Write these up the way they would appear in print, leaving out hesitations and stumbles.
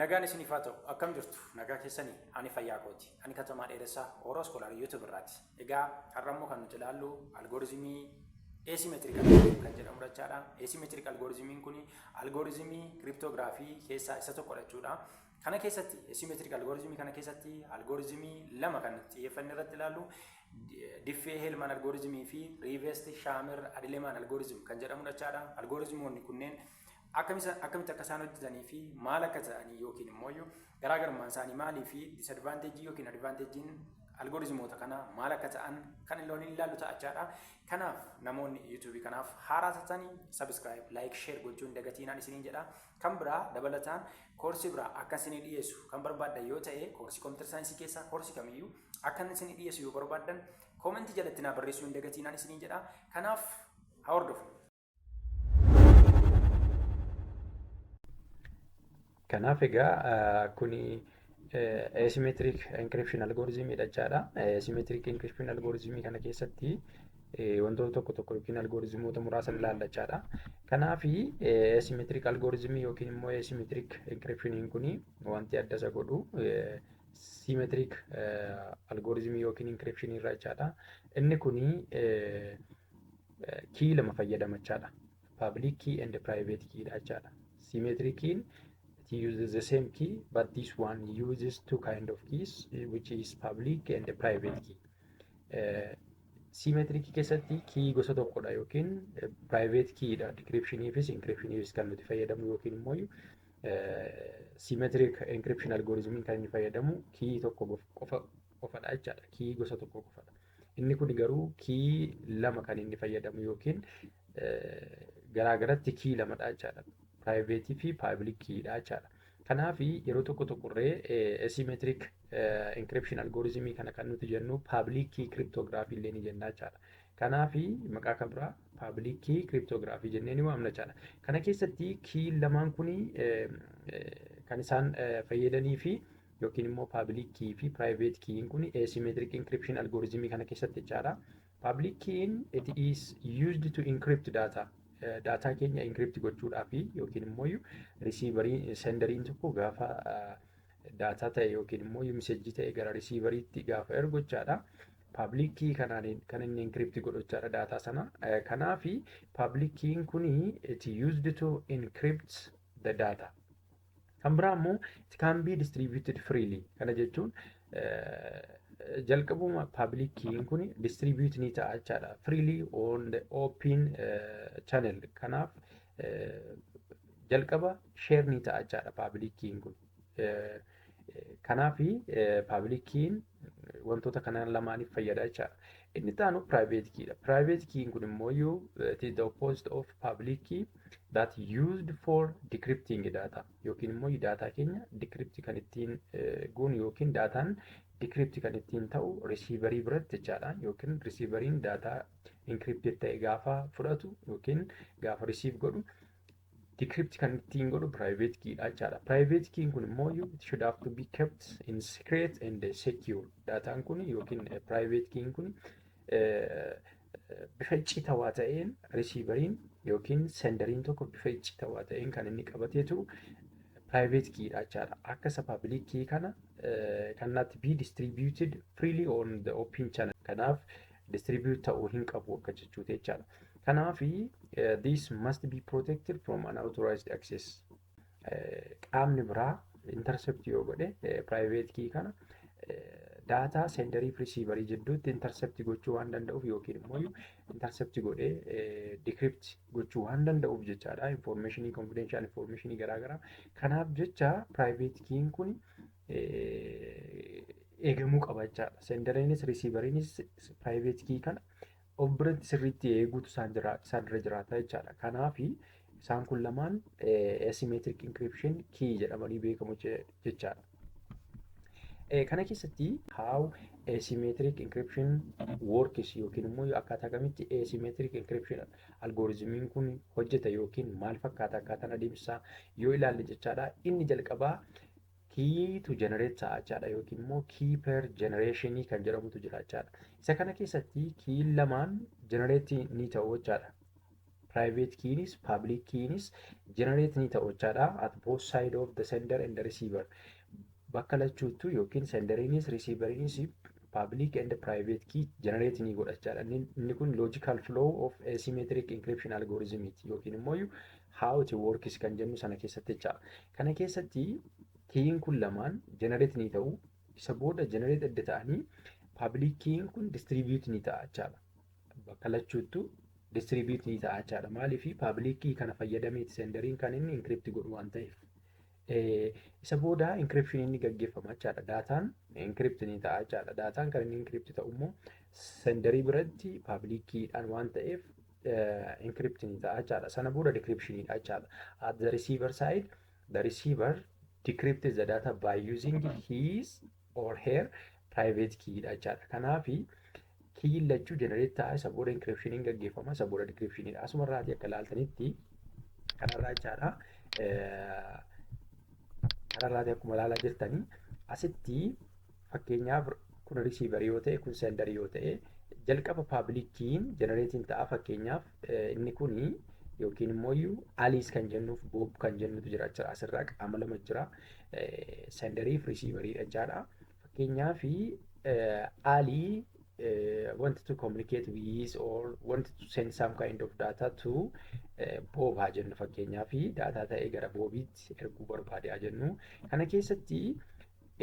Nagaan isiniif haa ta'u. Akkam jirtu? Nagaa keessanii? Ani fayyaa kooti. Ani Katamaa Dheeressaa Oro Scholar YouTube irraati. Egaa har'a immoo kan nuti ilaallu algoritmii asymmetric algorithm kan jedhamudha jechaadha. Asymmetric algorithmiin kun algoritmii cryptography keessaa isa tokkodha jechuudha. Kana keessatti, asymmetric algoritmii kana keessatti, algoritmii lama kan nuti xiyyeeffanne irratti ilaallu Diffie Hellman algoritmii fi Rivest Shamir Adleman algorithm kan jedhamudha jechaadha. Algoritmoonni kunneen akkamitti akka isaan hojjetanii fi maal akka ta'anii yookiin immoo garaagarummaan isaanii maalii fi disadvantage yookiin advantagein algoritmoota kanaa maal akka ta'an kan waliin ilaallu ta'a jechaadha. Kanaaf namoonni YouTube kanaaf haaraa taatanii subscribe, like, share gochuun dagatiinaan isiniin jedha. Kan biraa dabalataan koorsii biraa akka isinii dhiyeessu kan barbaaddan yoo ta'e, koorsii computer science keessaa koorsii kamiyyuu akka inni isinii dhiyeessu yoo barbaaddan, koomentii jalatti naa barreessuu hin dagatiinaan isiniin jedha. Kanaaf haa hordofnu. Kanaaf egaa kuni asymmetric encryption algorithm jechaadha. Asymmetric encryption algorithm kana keessatti wantoota tokko tokko yookiin algoritmoota muraasa ilaalla jechaadha. Kanaaf asymmetric algorithm yookiin immoo asymmetric encryptioniin kuni wanti adda isa godhu symmetric algorithm yookiin encryption irraa jechaadha. Inni kuni key lama fayyadama jechaadha. Public key and private key dha jechaadha. Symmetriciin it uses the same key, but this one uses two kind of keys, which is public and private key. Symmetric keessatti key gosa tokkodha yookiin private key dha. Decryptioniifis encryptioniifis kan nuti fayyadamnu yookiin immoo symmetric encryption algorithm kan inni fayyadamu key tokko qofa qofadha jechaadha. Key gosa tokko qofadha. Inni kun garuu key lama kan inni fayyadamu yookiin garaagaratti key lamadha jechaadha. Private fi public key dha jechaadha. Kanaaf yeroo tokko tokkorree asymmetric encryption algorithm kana kan nuti jennu public key cryptography illee ni jenna jechaadha. Kanaaf maqaa kan biraa public key cryptography jennee ni waamna jechaadha. Kana keessatti key lamaan kuni kan isaan fayyadanii fi yookiin immoo public key fi private key kun asymmetric encryption algorithm kana keessatti jechaadha. Public key, it is used to encrypt data. Daataa keenya encrypt gochuudhaaf yookiin immoo receiverii senderiin tokko gaafa daataa ta'e yookiin immoo message ta'e gara receiveriitti gaafa ergu jechaadha. Public key kanaan kan inni encrypt godhu jechaadha daataa sana. Kanaafi public key kuni it used to encrypt the data. Kan biraa immoo it can be distributed freely. Kana jechuun jalqabuma public key kun distribute ni ta'a jechaadha. Freely on the open channel. Kanaaf jalqaba share ni ta'a jechaadha public key kun. Kanaafi public key wantoota kana lamaaniif fayyada jechaadha. Inni itti private key dha. Private key kun immoo it is the opposite of public key that used for decrypting data yookiin immoo daataa keenya decrypt kan ittiin goonu yookiin daataan decrypt kan ittiin ta'u receiverii biratti jechaadha, yookiin receiveriin daataa encrypted ta'e gaafa fudhatu yookiin gaafa receive godhu decrypt kan ittiin godhu private key dha jechaadha. Private key kun immoo it should have to be kept in secret and secure. Daataan kun yookiin private key kun bifa iccitawaa ta'een receiveriin yookiin senderiin tokko bifa iccitawaa ta'een kan inni qabatee turu private key dha jechaadha. Akka isa public key kana cannot be distributed freely on the open channel. Kanaaf distribute ta'uu hin qabu akka jechuuti jechaadha. Kanaafi this must be protected from unauthorized access. Qaamni biraa intercept yoo godhe, private key kana daataa senderii fi receiverii jidduutti intercept gochuu waan danda'uuf yookiin immoo intercept godhee decrypt gochuu waan danda'uuf jechaadha. Informationii, confidential informationii garaagaraa. Kanaaf jecha private keyin kun eegamuu qaba jechaadha. Senderiinis receiveriinis private key kana of biratti sirriitti eeguutu isaan irra jiraata jechaadha. Kanaafi isaan kun lamaan asymmetric encryption key jedhamanii beekamu jechaadha. Kana keessatti how asymmetric encryption works yookiin immoo akkaataa kamitti asymmetric encryption algorithmiin kun hojjeta yookiin maal fakkaata akkaataan adeemsa yoo ilaalle jechaadha. Inni jalqabaa key to generate ta'a jechaadha yookiin immoo key pair generation kan jedhamutu jira jechaadha. Isa kana keessatti key lamaan generate ni ta'u jechaadha. Private keyinis public keyinis generate ni ta'u jechaadha at both side of the sender and the receiver. Bakka lachuuttuu yookiin senderiinis receiveriinis public and private key generate ni godha jechaadha. Inni kun logical flow of asymmetric encryption algorithm yookiin immoo how it works kan jennu sana keessatti jechaadha. Kana keessatti keyin kun lamaan generate ni ta'u. Isa booda generate adda ta'anii public keyin kun distribute ni ta'a jechaadha. Bakka lachuuttuu distribute ni ta'a jechaadha. Maaliif? Public key kana fayyadameeti senderiin kan inni encrypt godhu waan ta'eef. Isa booda encryption inni gaggeeffama jechaadha. Daataan encrypt ni ta'a jechaadha. Daataan kan inni encrypt ta'u immoo senderii biratti public keydhaan waan ta'eef encrypt ni ta'a jechaadha. Sana booda decryptionidha jechaadha. At the receiver side, the receiver decrypts the data by using his or her private key dha jechaadha. Kanaafi keyin lachuu generate ta'a, isa booda encryptioniin gaggeeffama, isa booda decryptionidha. Asumarraatii akka ilaaltanitti kanarraa jechaadha. Kanarraatii akkuma ilaalaa jirtanii, asitti fakkeenyaaf kun receiver yoo ta'e, kun sender yoo ta'e, jalqaba public keyin generatein ta'a. Fakkeenyaaf inni kuni yookiin immoo Alice kan jennuuf Bob kan jennutu jira jechuudha. Asirraa qaama lama jira. Senderii fi receiveriidha jechaadha. Fakkeenyaaf Alii wanted to communicate with or wanted to send some kind of data to Bob haa jennu. Fakkeenyaaf daataa ta'ee gara Bobiitti erguu barbaade haa jennu. Kana keessatti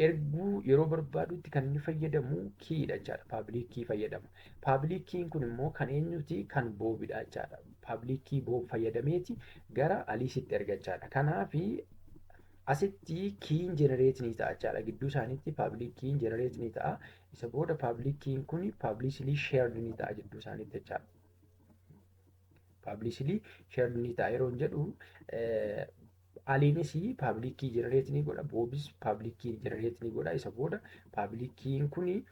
erguu yeroo barbaadutti kan inni fayyadamu keydha jechaadha. Public key fayyadama. Public keyin kun immoo kan eenyuti? Kan Bobidha jechaadha. Public key Bob fayyadameeti gara Aliceitti erga jechaadha. Kanaafi asitti keyin generate ni ta'a jechaadha. Gidduu isaaniitti public keyin generate ni ta'a. Isa booda public keyin kun publicly shared ni ta'a gidduu isaaniitti jechaadha. Publicly shared ni ta'a yeroo jedhu, Aliinis public key generate ni godha, Bobis public key generate ni godha. Isa booda public keyin kun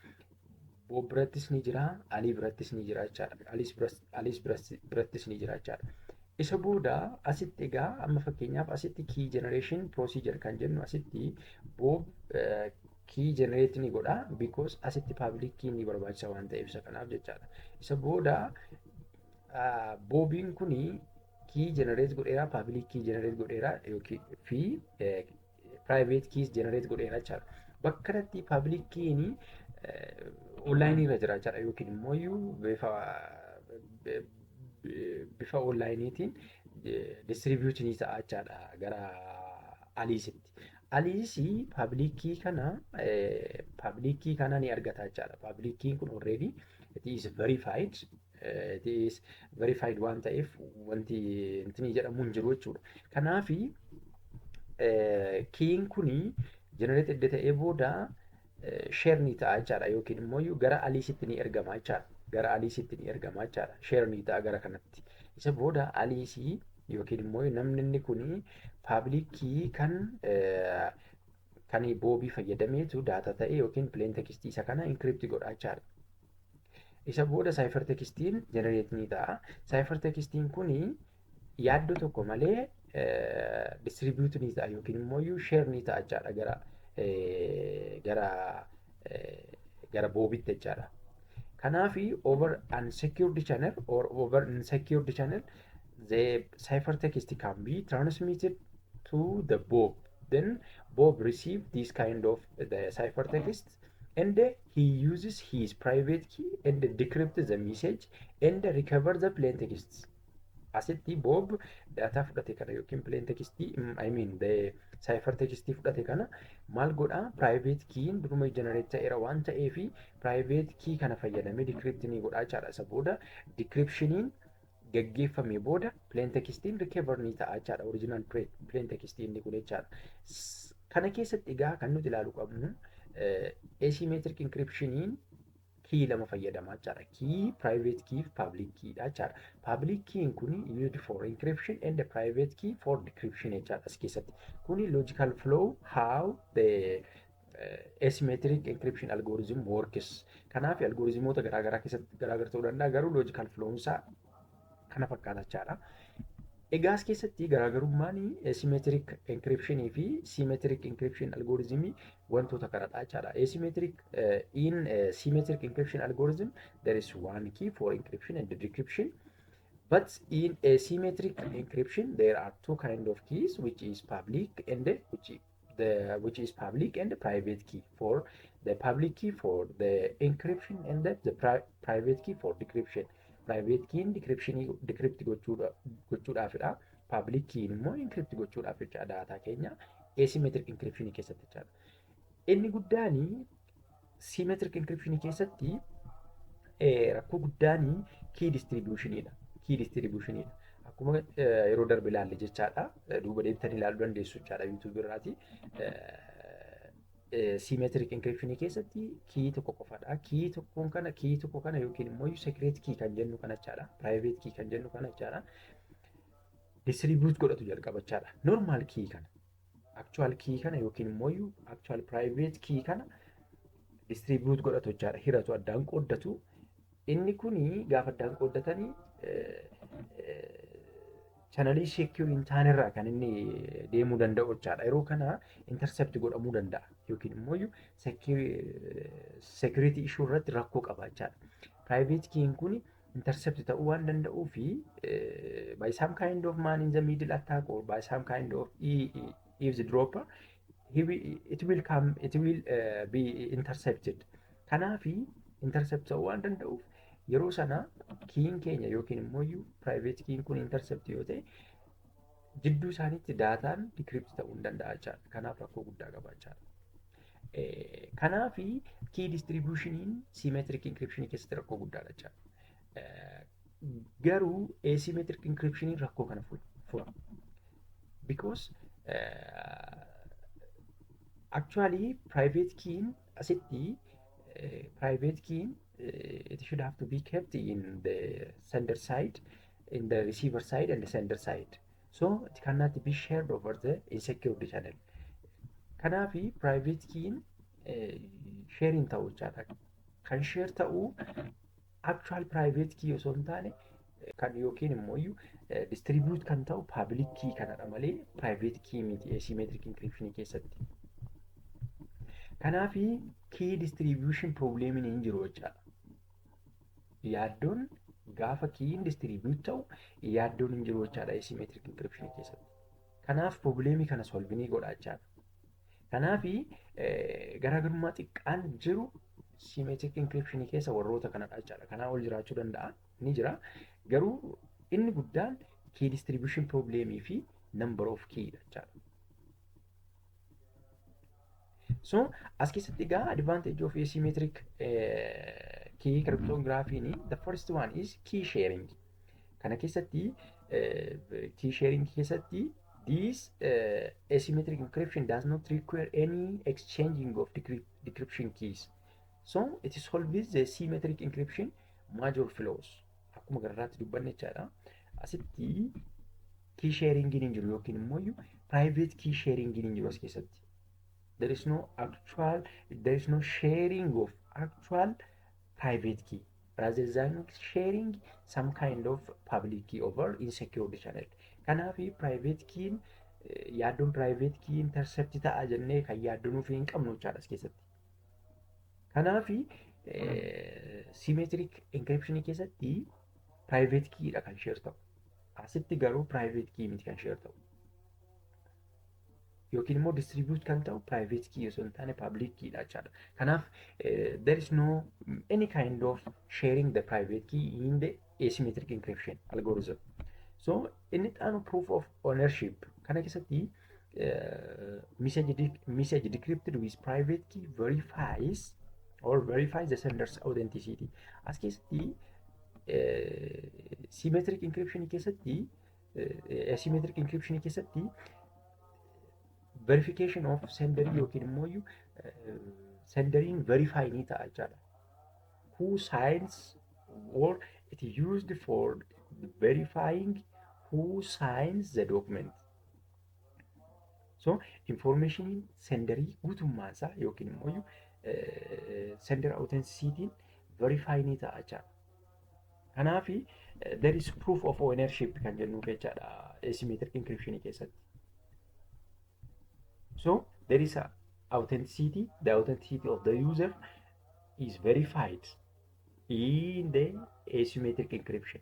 Bob birattis ni jira, Alii birattis ni jira jechaadha. Alice birattis ni jira jechaadha. Isa booda asitti egaa amma fakkeenyaaf asitti key generation procedure kan jennu, asitti Bob key generate ni godha because asitti public key ni barbaachisa waan ta'eef isa kanaaf jechaadha. Isa booda Bobiin kuni key generate godheera, public key generate godheera yookiin fi private keys generate godheera jechaadha. Bakka kanatti public keyin online irra jira jechaadha yookiin immoo bifa onlineiitiin distribute ni ta'a jechaadha gara Aliceitti. Alice public key kana ni argata jechaadha. Public keyin kun already it is verified waan ta'eef wanti intini jedhamu hin jiru jechuudha. Kanaafi keyin kuni generate edda ta'ee booda share ni ta'a jechaadha yookiin immoo gara Aliceitti ni ergama jechaadha. Gara Aliceitti ni ergama jechaadha. Share ni ta'a gara kanatti. Isa booda Alice yookiin immoo namni inni kuni public key kan Bobii fayyadameetu data ta'e yookiin plain text isa kana encrypt godha jechaadha. Isa booda cipher textiin generate ni ta'a. Cipher textiin kuni yaaddoo tokko malee distribute ni ta'a yookiin immoo share ni ta'a jechaadha gara Bobitti jechaadha. Kanaafi over unsecured channel or over unsecured channel, the cipher text can be transmitted to the Bob. Then Bob receive this kind of the cipher text and he uses his private key and decrypt the message and recover the plain text. Asitti Bob data fudhate kana yookiin plain text, I mean the cipher text fudhate kana maal godha? Private keyin duruma generate ta'eera waan ta'eefi private key kana fayyadamee decrypt ni godha jechaadha. Isa booda decryptioniin gaggeeffame booda plain textiin recover ni ta'a jechaadha. Original plain text inni kun jechaadha. Kana keessatti egaa kan nuti ilaaluu qabnu, asymmetric encryptioniin key lama fayyadama jechaadha. Key private key fi public key dha jechaadha. Public keyin kun used for encryption and the private key for decryption jechaadha as keessatti. Kuni logical flow how the asymmetric encryption algorithm works. Kanaaf algorithmoota garaagaraa keessatti garaagar ta'uu danda'a, garuu logical flow isaa kana fakkaata jechaadha. Egaa as keessatti garaagarummaan asymmetric encryption fi symmetric encryption algorithm wantoota kanadha jechaadha. Asymmetric in symmetric encryption algorithm, there is one key for encryption and decryption. But in asymmetric encryption, there are two kind of keys, which is public and which is public and private key for the public key for the encryption and the private key for decryption. Private key decryption decrypt gochuudhaafidha. Public key immoo encrypt gochuudhaaf jecha daataa keenya asymmetric encryption keessatti jechaadha. Inni guddaani symmetric encryption keessatti rakkoo guddaani key distributionidha. Key distributionidha. Akkuma yeroo darbe ilaalle jechaadha. Duuba deebitanii ilaaluu dandeessu jechaadha YouTube irraati. Symmetric encryption keessatti key tokko qofadha. Key tokkoon kana, key tokko kana yookiin immoo secret key kan jennu kana jechaadha. Private key kan jennu kana jechaadha. Distribute godhatu jalqaba jechaadha. Normal key kana, actual key kana yookiin immoo actual private key kana distribute godhatu jechaadha. Hiratu, addaan qooddatu. Inni kuni gaafa addaan qooddatanii channelii secure hin taanerraa kan inni deemuu danda'u jechaadha. Yeroo kana intercept godhamuu danda'a yookiin immoo security issue irratti rakkoo qaba jechaadha. Private keyin kun intercept ta'uu waan danda'uu fi by some kind of man in the middle attack or by some kind of eavesdropper, it will come, it will be intercepted. Kanaafi intercept ta'uu waan danda'uuf yeroo sana keyin keenya yookiin immoo private keyin kun intercept yoo ta'e jidduu isaaniitti daataan decrypt ta'uu hin danda'a jechaadha. Kanaaf rakkoo guddaa qaba jechaadha. Kanaafi key distributioniin symmetric encryption keessatti rakkoo guddaadha jechaadha. Garuu asymmetric encryptioniin rakkoo kana fura. Because actually private keyin asitti private keyin it should have to be kept in the sender side, in the receiver side and the sender side. So it cannot be shared over the insecure channel. Kanaafi private keyin sharing ta'uu jechaadha. Kan share ta'uu actual private key osoo hin taane kan yookiin immoo distribute kan ta'u public key kanadha malee private key miti asymmetric encryption keessatti. Kanaafi key distribution problemiin hin jiru jechaadha. Yaaddoon gaafa keyin distribute ta'u yaaddoon hin jiru jechaadha asymmetric encryption keessatti. Kanaaf problemii kana solve ni godha jechaadha. Kanaafi garaagarummaa xiqqaan jiru symmetric encryption keessa warroota kanadha jechaadha. Kanaa ol jiraachuu danda'a, ni jira. Garuu inni guddaan key distribution problemii fi number of key dha jechaadha. So as keessatti egaa advantage of asymmetric key cryptography, the first one is key sharing. Kana keessatti, key sharing keessatti, this asymmetric encryption does not require any exchanging of decryption keys. So it solves the symmetric encryption major flaws. Akkuma gararraatti dubbanne jechaadha. Asitti key sharing hin jiru yookiin immoo private key sharing hin jiru as keessatti. There is no sharing of actual private key rather than sharing some kind of public key over insecure channel. Kanaaf private keyin yaaddoon private key intercept ta'a jennee kan yaaddoon hin qabnu jechaadha as keessatti. Kanaaf symmetric encryption keessatti private key dha kan share ta'u. Asitti garuu private key miti kan share ta'u. Yookiin immoo distribute kan ta'u private key osoo hin taane public key dha jechaadha. Kanaaf there is no any kind of sharing the private key in the asymmetric encryption algorithm. So inni xaanu proof of ownership. Kana keessatti message decrypted with private key verifies or verifies the sender's authenticity. As keessatti symmetric encryption keessatti, asymmetric encryption keessatti verification of sender yookiin immoo senderiin verify ni ta'a jechaadha. Who signs or it used for verifying who signs the document. So information senderii guutummaan isaa yookiin immoo sender authenticity verify ni ta'a jechaadha. Kanaafi there is proof of ownership kan jennu jechaadha asymmetric encryption keessatti. So there is a authenticity, the authenticity of the user is verified in the asymmetric encryption.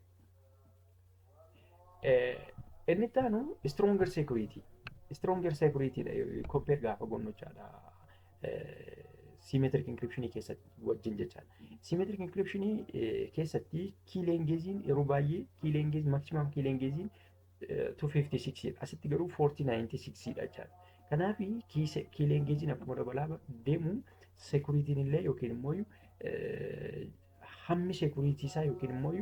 Inni itti aanu stronger security. Stronger security dha compare gaafa goonu jechaadha. Symmetric encryption keessatti wajjin jechaadha. Symmetric encryption keessatti key lengthiin yeroo baay'ee key length, maximum key lengthiin 256 dha. Asitti garuu 4096 dha jechaadha. Kanaaf key lengthiin akkuma dabalaa deemu securityn illee yookiin immoo hammi security isaa yookiin immoo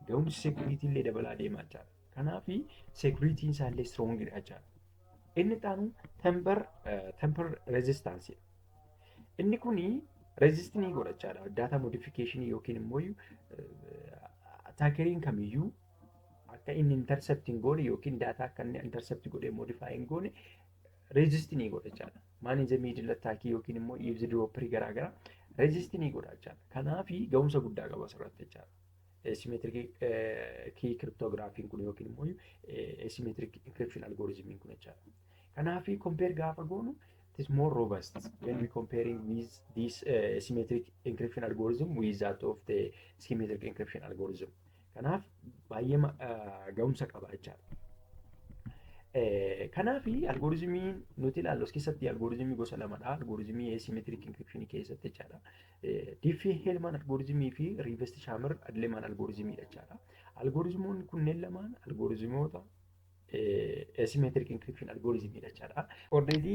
ga'umsi security illee dabalaa deemaa jechaadha. Kanaaf securityn isaa illee strongidha jechaadha. Inni itti aanu tamper resistance. Inni kuni resist ni godha jechaadha. Data modification yookiin immoo attackeriin kamiyyuu akka inni intercept hin goone yookiin data akka inni intercept godhee modify hin goone resist ni godha jechaadha. Man in the middle attack yookiin immoo eavesdropper garaagaraa resist ni godha jechaadha. Kanaaf ga'umsa guddaa qaba asirratti jechaadha. Asymmetric key cryptographyn kun yookiin immoo asymmetric encryption algorithmiin kun jechaadha. Kanaaf compare gaafa goonu, it is more robust when we comparing with this symmetric encryption algorithm with that of the symmetric encryption algorithm. Kanaaf baay'ee ga'umsa qaba jechaadha. Kanaaf algorithmiin nuti ilaallu as keessatti algorithmii gosa lamadha. Algorithmii asymmetric encryption keessatti jechaadha. Diffie Hellman algorithmii fi Rivest Shamir Adleman algorithmiidha jechaadha. Algorithmoonni kunneen lamaan algorithmoota asymmetric encryption algorithmiidha jechaadha. Already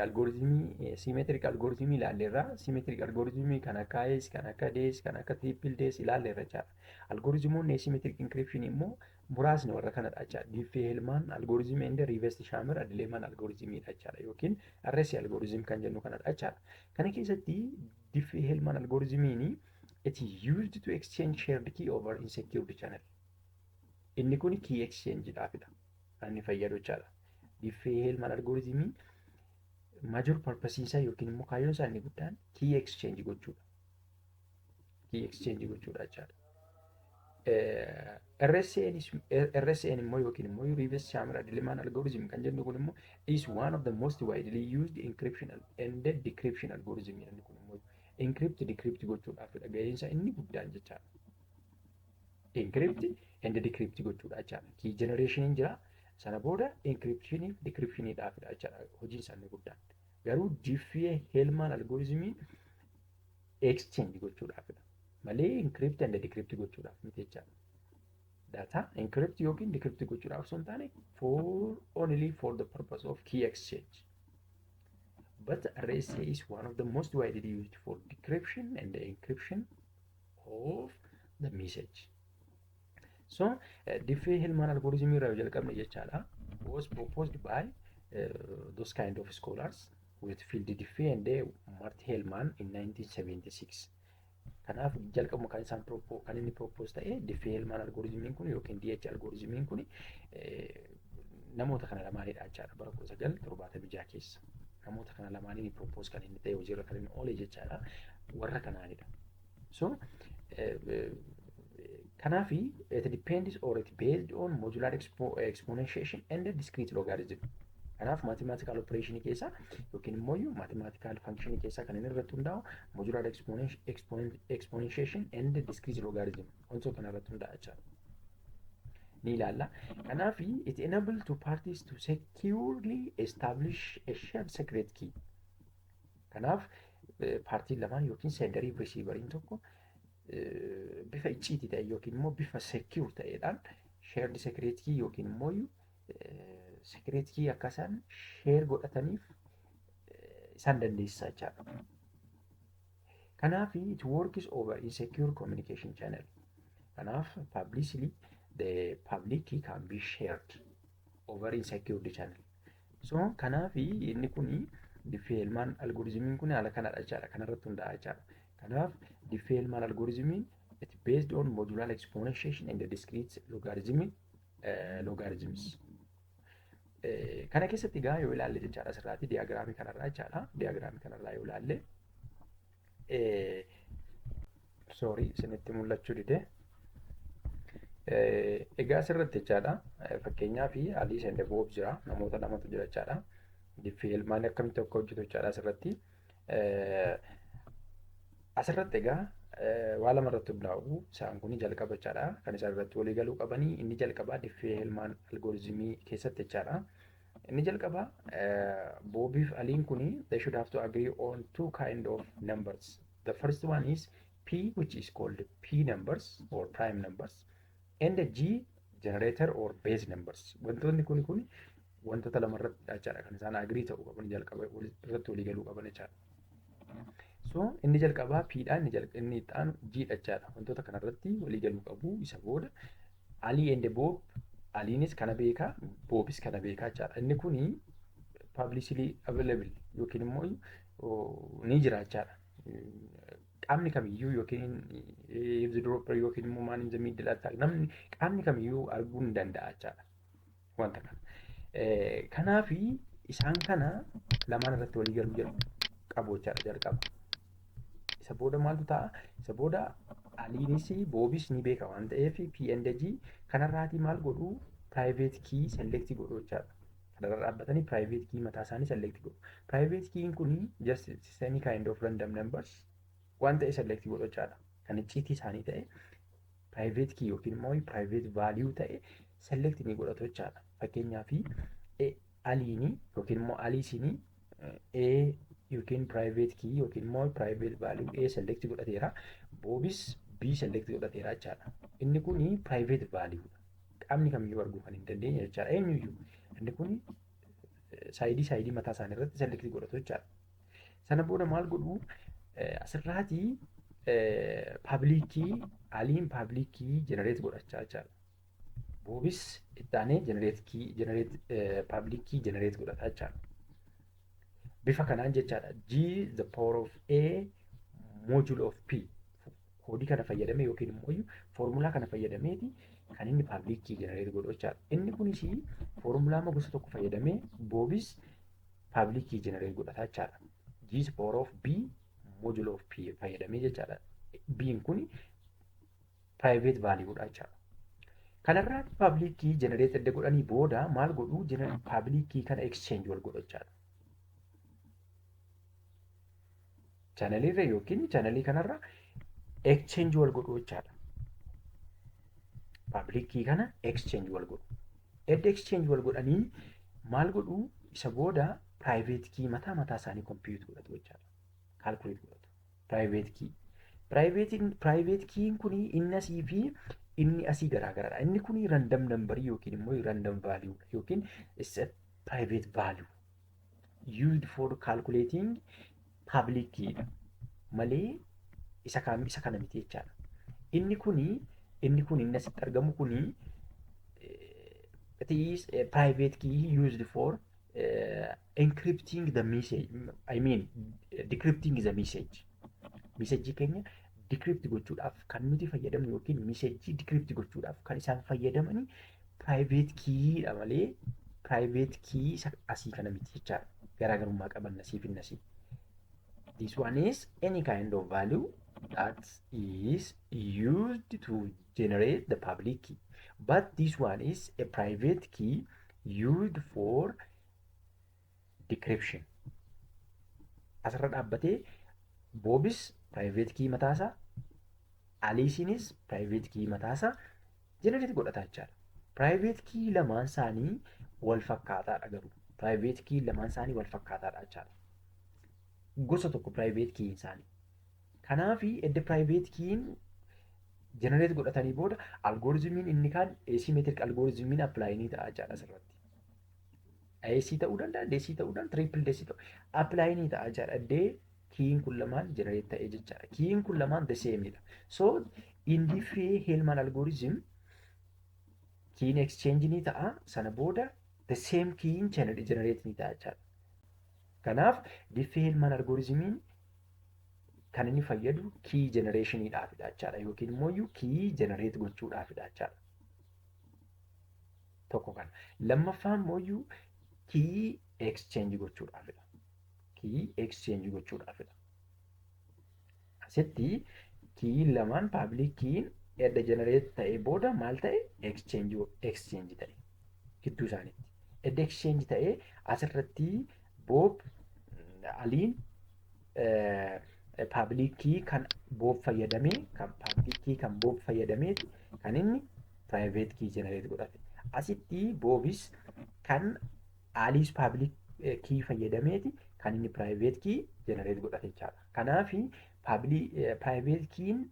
algorithmii symmetric algorithmii ilaalleerra. Symmetric algorithmii kan akka AES, kan akka DES, kan akka triple DES ilaalleerra jechaadha. Algorithmoonni asymmetric encryption immoo muraasni warra kanadha jechaadha. Diffie Hellman algorithm and Rivest Shamir Adleman algorithmiidha jechaadha yookiin RSA algorithm kan jennu kanadha jechaadha. Kana keessatti Diffie Hellman algorithmiin, it is used to exchange shared key over insecure channel. Inni kun key exchange dhaafidha kan inni fayyadu jechaadha. Diffie Hellman algorithmiin major purpose isaa yookiin immoo kaayyoon isaa inni guddaan key exchange gochuudha. Key exchange gochuudha jechaadha. RSA immoo yookiin immoo Rivest Shamir Adleman algorithm kan jennu kun immoo is one of the most widely used encryption and decryption algorithm. Inni kun immoo encrypt decrypt gochuudhaafidha gaheen isaa inni guddaan jechaadha. Encrypt and decrypt gochuudha jechaadha. Key generation jira, sana booda encryption decryptioniidhaafidha jechaadha hojiin isaa inni guddaan. Garuu Diffie Hellman algorithmiin exchange gochuudhaafidha malee encrypt and decrypt gochuudhaaf miti jechaadha. Data encrypt yookiin decrypt gochuudhaaf osoo hin taane for only for the purpose of key exchange. But RSA is one of the most widely used for decryption and encryption of the message. So, Diffie Hellman algorithm irraa yoo jalqabne jechaadha, was proposed by those kind of scholars, Whitfield Diffie and Marty Hellman in 1976. Kanaaf jalqabuma kan isaan kan inni propose ta'e Diffie Hellman algorithmiin kun yookiin DH algorithmiin kun namoota kana lamaanidha jechaadha, bara 1976 keessa. Namoota kana lamaaniin propose kan inni ta'e, hojiirra kan inni oole jechaadha, warra kanaanidha. So kanaaf it depends or it based on modular exponentiation and discrete logarithm. Kanaaf mathematical operation keessa yookiin immoo mathematical function keessa kan inni irratti hundaa'u modular exponentiation and discrete logarithm, wantoota kana irratti hundaa'a jechaadha. Ni ilaalla. Kanaaf it enable two parties to securely establish a shared secret key. Kanaaf paartiin lamaan yookiin senderii fi receiveriin tokko bifa icciitii ta'e yookiin immoo bifa secure ta'eedhaan shared secret key yookiin immoo secret key akka isaan share godhataniif isaan dandeessisa jechaadha. Kanaaf it works over insecure communication channel. Kanaaf publicly the public key can be shared over insecure channel. So kanaaf inni kuni Diffie Hellman algorithmiin kun haala kanadha jechaadha. Kanarratti hundaa'a jechaadha. Kanaaf Diffie Hellman algorithmiin, it based on modular exponentiation and the discrete logarithms. Kana keessatti egaa yoo ilaalle jechaadha, asirraati diagramii kanarraa jechaadha. Diagramii kanarraa yoo ilaalle, sorry, isinitti mul'achuu dide. Egaa asirratti jechaadha, fakkeenyaaf Alice and Bob jira, namoota lamatu jira jechaadha. Diffie Hellman akkamitti akka hojjetu jechaadha asirratti. Asirratti egaa Waa lama irratti hundaa'u isaan kun jalqaba jechaadha. Kan isaan irratti walii galuu qabanii inni jalqabaa Diffie Hellman algorithmii keessatti jechaadha. Inni jalqabaa, Boobiif Aliin kuni, they should have to agree on two kind of numbers. The first one is P, which is called P numbers or prime numbers, and the G generator or base numbers. Wantoonni kuni wantoota lama irratti jechaadha kan isaan agree ta'uu qaban, jalqaba irratti walii galuu qaban jechaadha. So inni jalqabaa P dha, inni itti aanu G dha jechaadha. Wantoota kanarratti walii galuu qabu. Isa booda Ali and Bob, Aliinis kana beekaa, Boobis kana beekaa jechaadha. Inni kuni publicly available yookiin immoo ni jira jechaadha. Qaamni kamiyyuu yookiin eavesdropper yookiin immoo man in the middle attack, namni qaamni kamiyyuu arguu ni danda'a jechaadha. Wanta kana. Kanaafi isaan kana lamaan irratti walii galuu qabu jechaadha jalqaba. Isa booda maaltu ta'a? Isa booda Aliinis Boobis ni beeka waan ta'eef, P and G kanarraatii maal godhu? Private key select godhu jechaadha. Kanarra dhaabbatanii private key mataa isaanii select godhu. Private key kun just any kind of random numbers waan ta'e select godhu jechaadha. Kan icciitii isaanii ta'e, private key yookiin immoo private value ta'e select ni godhatu jechaadha. Fakkeenyaaf, Aliini yookiin immoo Aliisinii A yookiin private key yookiin immoo private value A select godhateera. Boobis B select godhateera jechaadha. Inni kuni private value dha. Qaamni kamiyyuu arguu kan hin dandeenye jechaadha. Eenyuyyuu inni kuni sideii mataa isaanii irratti select godhatu jechaadha. Sana booda maal godhu? Asirraatii public key, Aliin public key generate godhachaa jechaadha. Boobis itti aanee generate key generate public key generate godhata jechaadha. Bifa kanaan jechaadha. G the power of A module of P koodii kana fayyadamee yookiin immoo foormulaa kana fayyadameeti kan inni public key generate godhu jechaadha. Inni kunis foormulaa gosa tokko fayyadamee Boobis public key generate godhata jechaadha. G the power of B module of P fayyadamee jechaadha. B'n kun private value dha jechaadha. Kanarraa public key generate edda godhanii booda maal godhu? Public key kana exchange wal godhu jechaadha. Channelirra yookiin channelii kanarra exchange wal godhu jechaadha. Public key kana exchange wal godhu. Edda exchange wal godhanii maal godhu? Isa booda private key mataa mataa isaanii compute godhatu jechaadha. Calculate godhatu. Private key. Private keyin kuni inni asii fi inni asii garaagaradha. Inni kuni random number yookiin immoo random value yookiin it's a private value used for calculating public key dha malee isa kaan isa kana miti jechaadha. Inni asitti argamu kuni, it is a private key used for encrypting the message, I mean decrypting the message. Message keenya decrypt gochuudhaaf kan nuti fayyadamnu yookiin message decrypt gochuudhaaf kan isaan fayyadamani private key dha malee private key isa asii kana miti jechaadha. Garaagarummaa qaban asii fi asii. This one is any kind of value that is used to generate the public key. But this one is a private key used for decryption. Asirra dhaabbatee Boobis private key mataasaa, Aliisiinis private key mataasaa generate godhata jechaadha. Private key lamaan isaanii wal fakkaataadha garuu. Private key lamaan isaanii wal fakkaataadha jechaadha. Gosa tokko private key isaanii. Kanaafi edda private keyin generate godhatanii booda algorithmiin inni kaan asymmetric algorithmiin apply ni ta'a jechaadha asirratti. AC ta'uu danda'a, DC ta'uu danda'a, triple DC ta'uu apply ni ta'a jechaadha. Iddee keyin kun lamaan generate ta'ee jechaadha. Keyin kun lamaan the same dha. So in Diffie Hellman algorithm, keyin exchange ni ta'a, sana booda the same keyin generate ni ta'a jechaadha. Kanaaf Diffie Hellman algorithmiin kan inni fayyadu key generationiidhaafidha jechaadha yookiin immoo key generate gochuudhaafidha jechaadha. Tokko kana. Lammaffaa immoo key exchange gochuudhaafidha. Key exchange gochuudhaafidha. Asitti keyin lamaan, public keyin edda generate ta'ee booda maal ta'e? Exchange ta'e gidduu isaaniitti. Edda exchange ta'ee asirratti Bob Aliin Public key kan Bob fayyadamee, kan public key kan Bob fayyadameeti kan inni private key generate godhate. Asitti Bobis kan Alice public key fayyadameeti kan inni private key generate godhate jechaadha. Kanaafi private keyn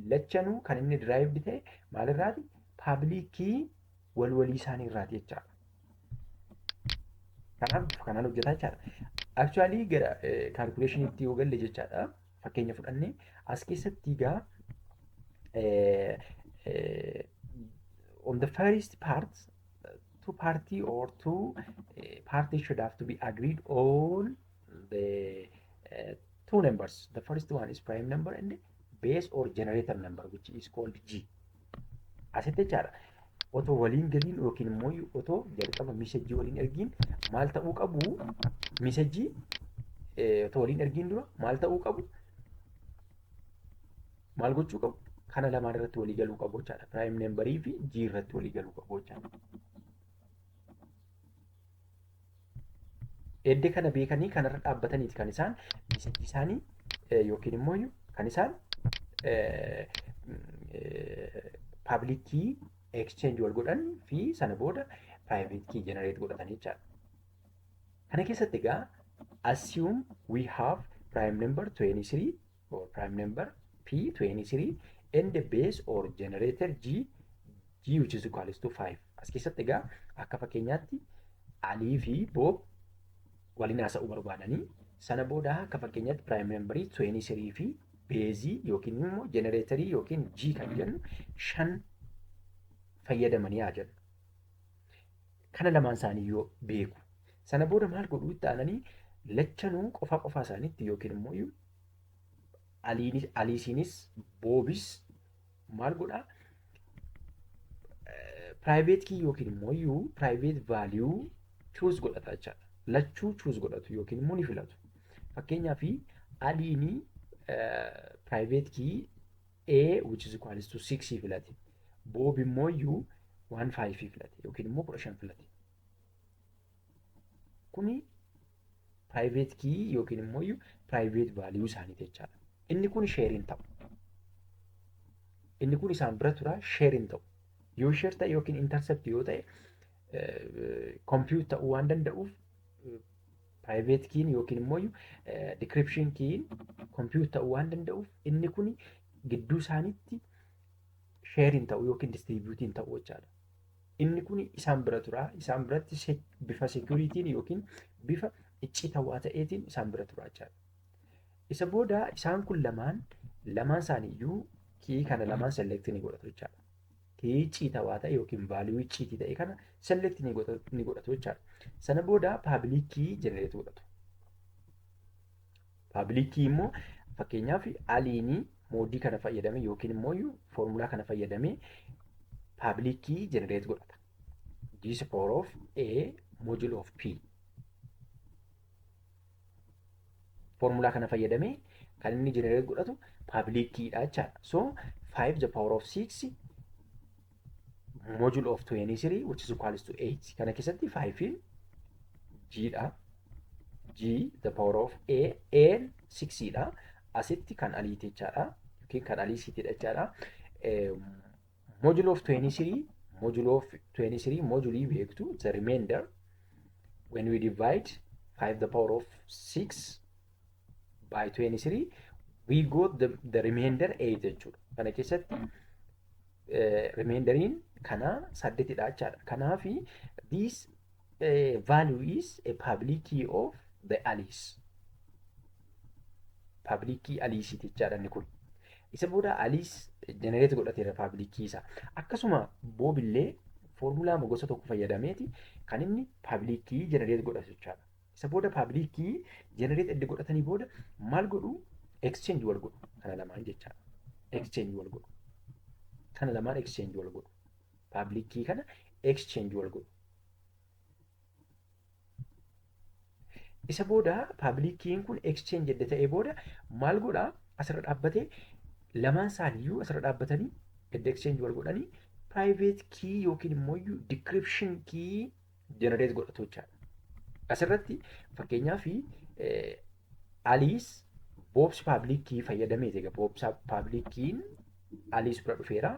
lachanuu kan inni derived ta'e maalirraati? Public key wal walii isaanii irraati jechaadha. Kanaaf bifa kanaan hojjetaa jechaadha. Actually, gara calculationitti yoo galle jechaadha. Fakkeenya fudhannee as keessatti egaa on the first part, two party or two parties should have to be agreed on the two numbers. The first one is prime number and base or generator number, which is called G. Asitti jechaadha. Otoo waliin galiin yookiin immoo otoo jalqaba messageii waliin ergiin maal ta'uu qabu? Messageii otoo waliin ergiin dura maal ta'uu qabu? Maal gochuu qabu? Kana lamaan irratti walii galuu qabu jechaadha. Prime numberii fi G irratti walii galuu qabu jechaadha. Edde kana beekanii kanarra dhaabbataniiti kan isaan messageii isaanii yookiin immoo kan isaan public key exchange wal godhan fi sana booda private key generate godhatan jechaadha. Kana keessatti egaa assume we have prime number 23 or prime number P23 and the base or generator G, which is equals to 5. As keessatti egaa akka fakkeenyaatti Alii fi Bob waliin haasa'uu barbaadanii, sana booda akka fakkeenyaatti prime number 23 fi baseii yookiin immoo generatorii yookiin G kan jennu 5 fayyadamanii haa jennu. Kana lamaan isaanii yoo beeku. Sana booda maal godhuu? Itti aananii lachanuu qofaa qofaa isaaniitti yookiin immoo Aliisiinis Boobis maal godhaa? Private key yookiin immoo private value choose godhata jechaadha. Lachuu choose godhatu yookiin immoo ni filatu. Fakkeenyaaf, Aliini private key A which is equals to 6 filate. Bob immoo iyyuu 1 5 filate yookiin immoo 15 filate. Kuni private key yookiin immoo iyyuu private value isaaniiti jechaadha. Inni kun shareiin ta'u. Inni kun isaan bira tura, shareiin ta'u. Yoo share ta'e yookiin intercept yoo ta'e, compute ta'uu waan danda'uuf, private keyn yookiin immoo decryption keyn compute ta'uu waan danda'uuf, inni kun gidduu isaaniitti shareiin ta'u yookiin distributeiin ta'u jechaadha. Inni kun isaan bira tura. Isaan biratti bifa securityn yookiin bifa iccitawaa ta'eetiin isaan bira tura jechaadha. Isa booda isaan kun lamaan lamaan isaaniiyyuu key kana lamaan select ni godhatu jechaadha. Key iccitawaa ta'e yookiin value icciitii ta'e kana select ni godhatu jechaadha. Sana booda public key generate godhatu. Public key immoo fakkeenyaaf Aliinii modeii kana fayyadame yookiin immoo foormulaa kana fayyadamee public key generate godhata. G is power of A module of P. Foormulaa kana fayyadamee kan inni generate godhatu public key dha jechaadha. So 5 the power of 6 module of 23, which is equals to 8. Kana keessatti 5 G dha. G the power of A, A 6 dha. Asitti kan Aliiti jechaadha. Yookiin kan Aliisiitidha jechaadha. Module of 23, module of 23, modulii beektu, the remainder when we divide 5 the power of 6 by 23, we got the remainder 8 jechuudha. Kana keessatti remainderiin kana saddeetidha jechaadha. Kanaafi this value is a public key of the Alice. Public key Alice jechaadha inni kun. Isa booda Alice generate godhateera public key isaa. Akkasuma Bob illee foormulaa gosa tokko fayyadameeti kan inni public key generate godhatu jechaadha. Isa booda public key generate edda godhatanii booda maal godhu? Exchange wal godhu. Kana lamaan jechaadha. Exchange wal godhu. Kana lamaan exchange wal godhu. Public key kana exchange wal godhu. Isa booda public keyn kun exchange edda ta'ee booda maal godhaa? Asirra dhaabbatee, lamaan isaaniiyyuu asirra dhaabbatanii edda exchange wal godhanii private key yookiin immoo decryption key generate godhatu jechaadha. Asirratti fakkeenyaaf Aliis Bob's public key fayyadameeti egaa Bob's public keyn Alice bira dhufeera.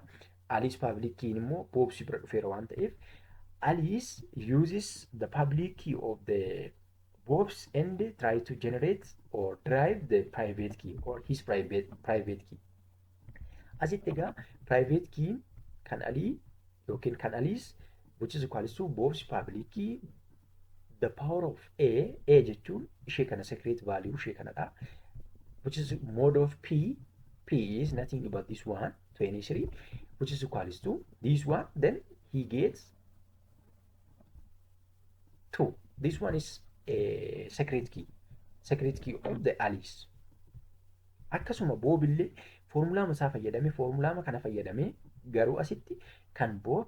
Alice public keyn immoo Bob's bira dhufeera waan ta'eef, Alice uses the public key of the Bob's and try to generate or derive the private key or his private key. Asitti egaa private key kan Alii yookiin kan Alice, which is equals to Bob's public key the power of A, A jechuun ishee kana, secret value ishee kanadha, which is mod of P, P is nothing but this one, 23, which is equals to this one. Then he gets 2. This one is a secret key of the Alice. Akkasuma Bob illee foormulaama isaa fayyadame, foormulaama kana fayyadame, garuu asitti kan Bob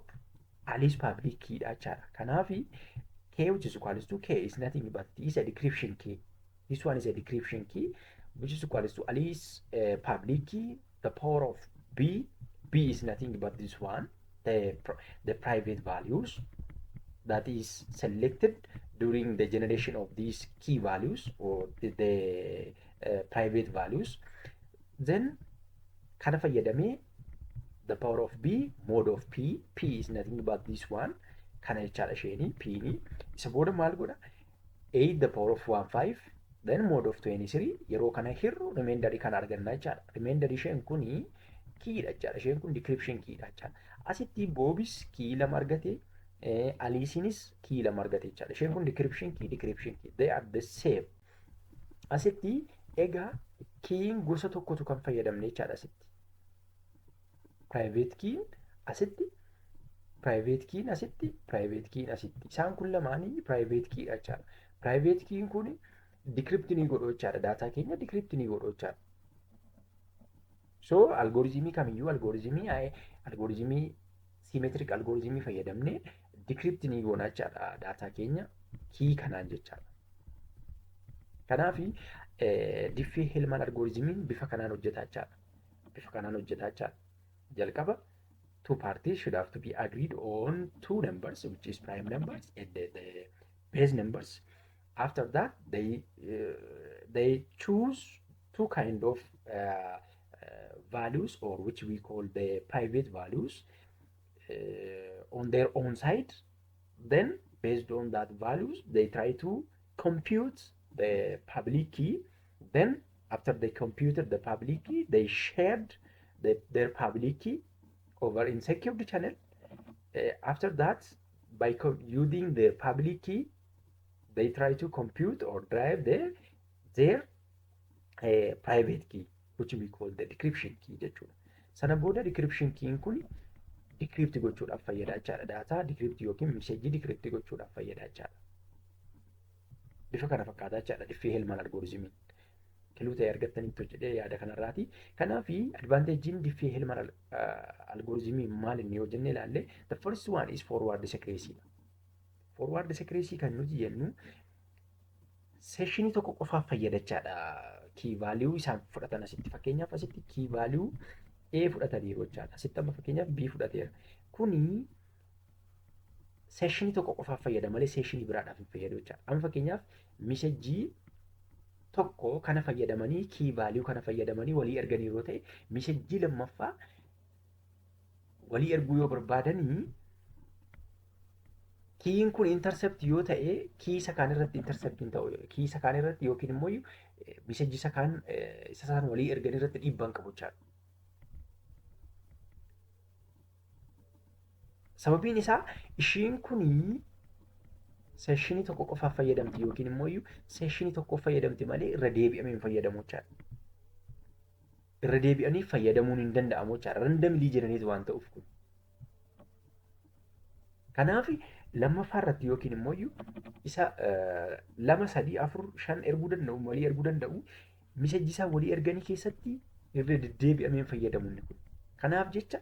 Alice public key dha jechaadha. Kanaafi k which is equals to, k is nothing but is a decryption key. This one is a decryption key, which is equals to Alice public key the power of b, b is nothing but this one, the private values that is selected during the generation of these key values or the private values. Then kana fayyadamee the power of b mod of p, p is nothing but this one, kana jechaadha isheeni p ni. Isa booda maal godha? 8 the power of 1 5, then mod of 23. Yeroo kana hirru remainder kana arganna jechaadha. Remainder isheen kuni keydha jechaadha. Isheen kun decryption keydha jechaadha. Asitti Bobis key lama argate, Aliisiinis key lama argate jechaadha. Isheen kun decryption key, decryption key, they are the same. Asitti egaa keyn gosa tokkotu kan fayyadamne jechaadha. Asitti private keyn asitti, private keyn asitti, private keyn asitti, isaan kun lamaanii private key jechaadha. Private keyn kun decrypt ni godhu jechaadha. Daataa keenya decrypt ni godhu jechaadha. So algorithmii kamiyyuu, algorithmii symmetric algorithmii fayyadamnee decrypt ni goona jechaadha daataa keenya key kanaan jechaadha. Kanaafi Diffie Hellman algorithmiin bifa kanaan hojjetaa jechaadha. Bifa kanaan hojjetaa jechaadha. Jalqaba two parties should have to be agreed on two numbers, which is prime numbers and the base numbers. After that, they choose two kind of values, or which we call the private values, on their own side. Then based on that values, they try to compute the public key. Then after they computed the public key, they shared their public key over in secured channel. After that, by using their public key, they try to compute or derive their private key, which we call the decryption key jechuudha. Sana booda decryption key kun decrypt gochuudhaaf fayyada jechaadha. Daataa decrypt yookiin message decrypt gochuudhaaf fayyada jechaadha. Bifa kana fakkaataa jechaadha Diffie Hellman algorithmiin. Clue ta'e argattanitti hojjedhee yaada kanarraati. Kanaaf advantageiin Diffie Hellman algorithmii maal inni yoo jennee ilaalle, the first one is forward secrecy. Forward secrecy kan nuti jennu sessionii tokko qofaaf fayyadachaadha. Key value isaan fudhatan asitti, fakkeenyaaf asitti key value A fudhataniiru jechaadha. Asitti amma fakkeenyaaf B fudhateera. Kuni sessionii tokko qofaaf fayyada malee sessionii biraadhaaf hin fayyadu jechaadha. Amma fakkeenyaaf messageii tokko kana fayyadamanii, key value kana fayyadamanii walii erganii yeroo ta'e, messageii lammaffaa walii erguu yoo barbaadanii, keyn kun intercept yoo ta'e, key isa kaan irratti intercept hin ta'u. Key isa kaan irratti yookiin immoo messageii isa kaan isa isaan walii ergan irratti dhiibbaa hin qabu jechaadha. Sababiin isaa ishiin kunii sessionii tokko qofaaf fayyadamti yookiin immoo sessionii tokkoof fayyadamti malee irra deebi'amee hin fayyadamu jechaadha. Irra deebi'anii fayyadamuun hin danda'amu jechaadha. Randomly generate waan ta'uuf kun. Kanaaf lammaffaa irratti yookiin immoo isa lama, sadii, afur, shan erguu danda'u, walii erguu danda'u, messageii isaan walii erganii keessatti irra deddeebi'amee hin fayyadamu inni kun. Kanaaf jecha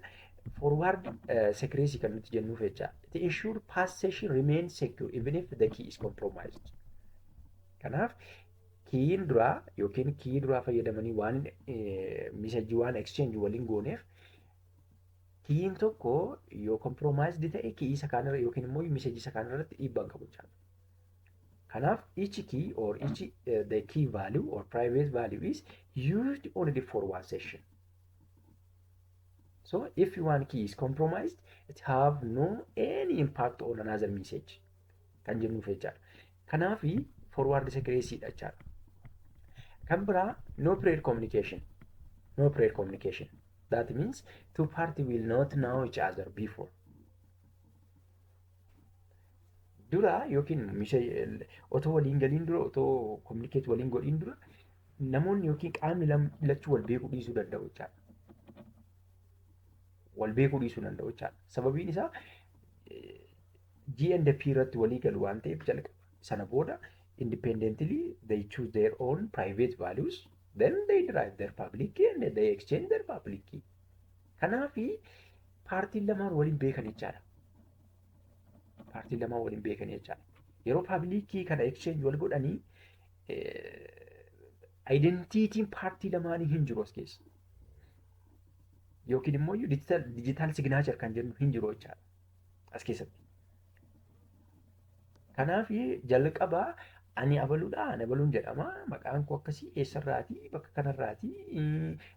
forward secrecy kan nuti jennuuf jecha. To ensure past session remain secure even if the key is compromised. Kanaaf keyn duraa yookiin key duraa fayyadamanii waan messageii waan exchange waliin gooneef, keyn tokko yoo compromised ta'e, key isa kaanirra yookiin immoo messageii isa kaanirratti dhiibbaa hin qabu jechaadha. Kanaaf each key or each the key value or private value is used only for one session. So if one key is compromised, it have no any impact on another message kan jennuuf jechaadha. Kanaaf forward secrecy dha jechaadha. Kan biraa no prior communication. No prior communication. That means two party will not know each other before. Dura yookiin otoo waliin galiin dura, otoo communicate waliin godhiin dura, namoonni yookiin qaamni lachuu wal beekuu dhiisuu danda'u jechaadha. Wal beekuu dhiisuu danda'u jechaadha. Sababiin isaa G and P irratti walii galu waan ta'eef jalqaba. Sana booda independently they choose their own private values, then they derive their public key and they exchange their public key. Kanaafi paartiin lamaan waliin beekan jechaadha. Paartiin lamaan waliin beekan jechaadha. Yeroo public key kana exchange wal godhanii identiitiin paartii lamaanii hin jiru as keessa. Yookiin immoo digital signature kan jennu hin jiru jechaadha as keessatti. Kanaaf jalqaba ani abaluudha, ani abaluun jedhama, maqaan koo akkasii, eessarraatii, bakka kanarraatii,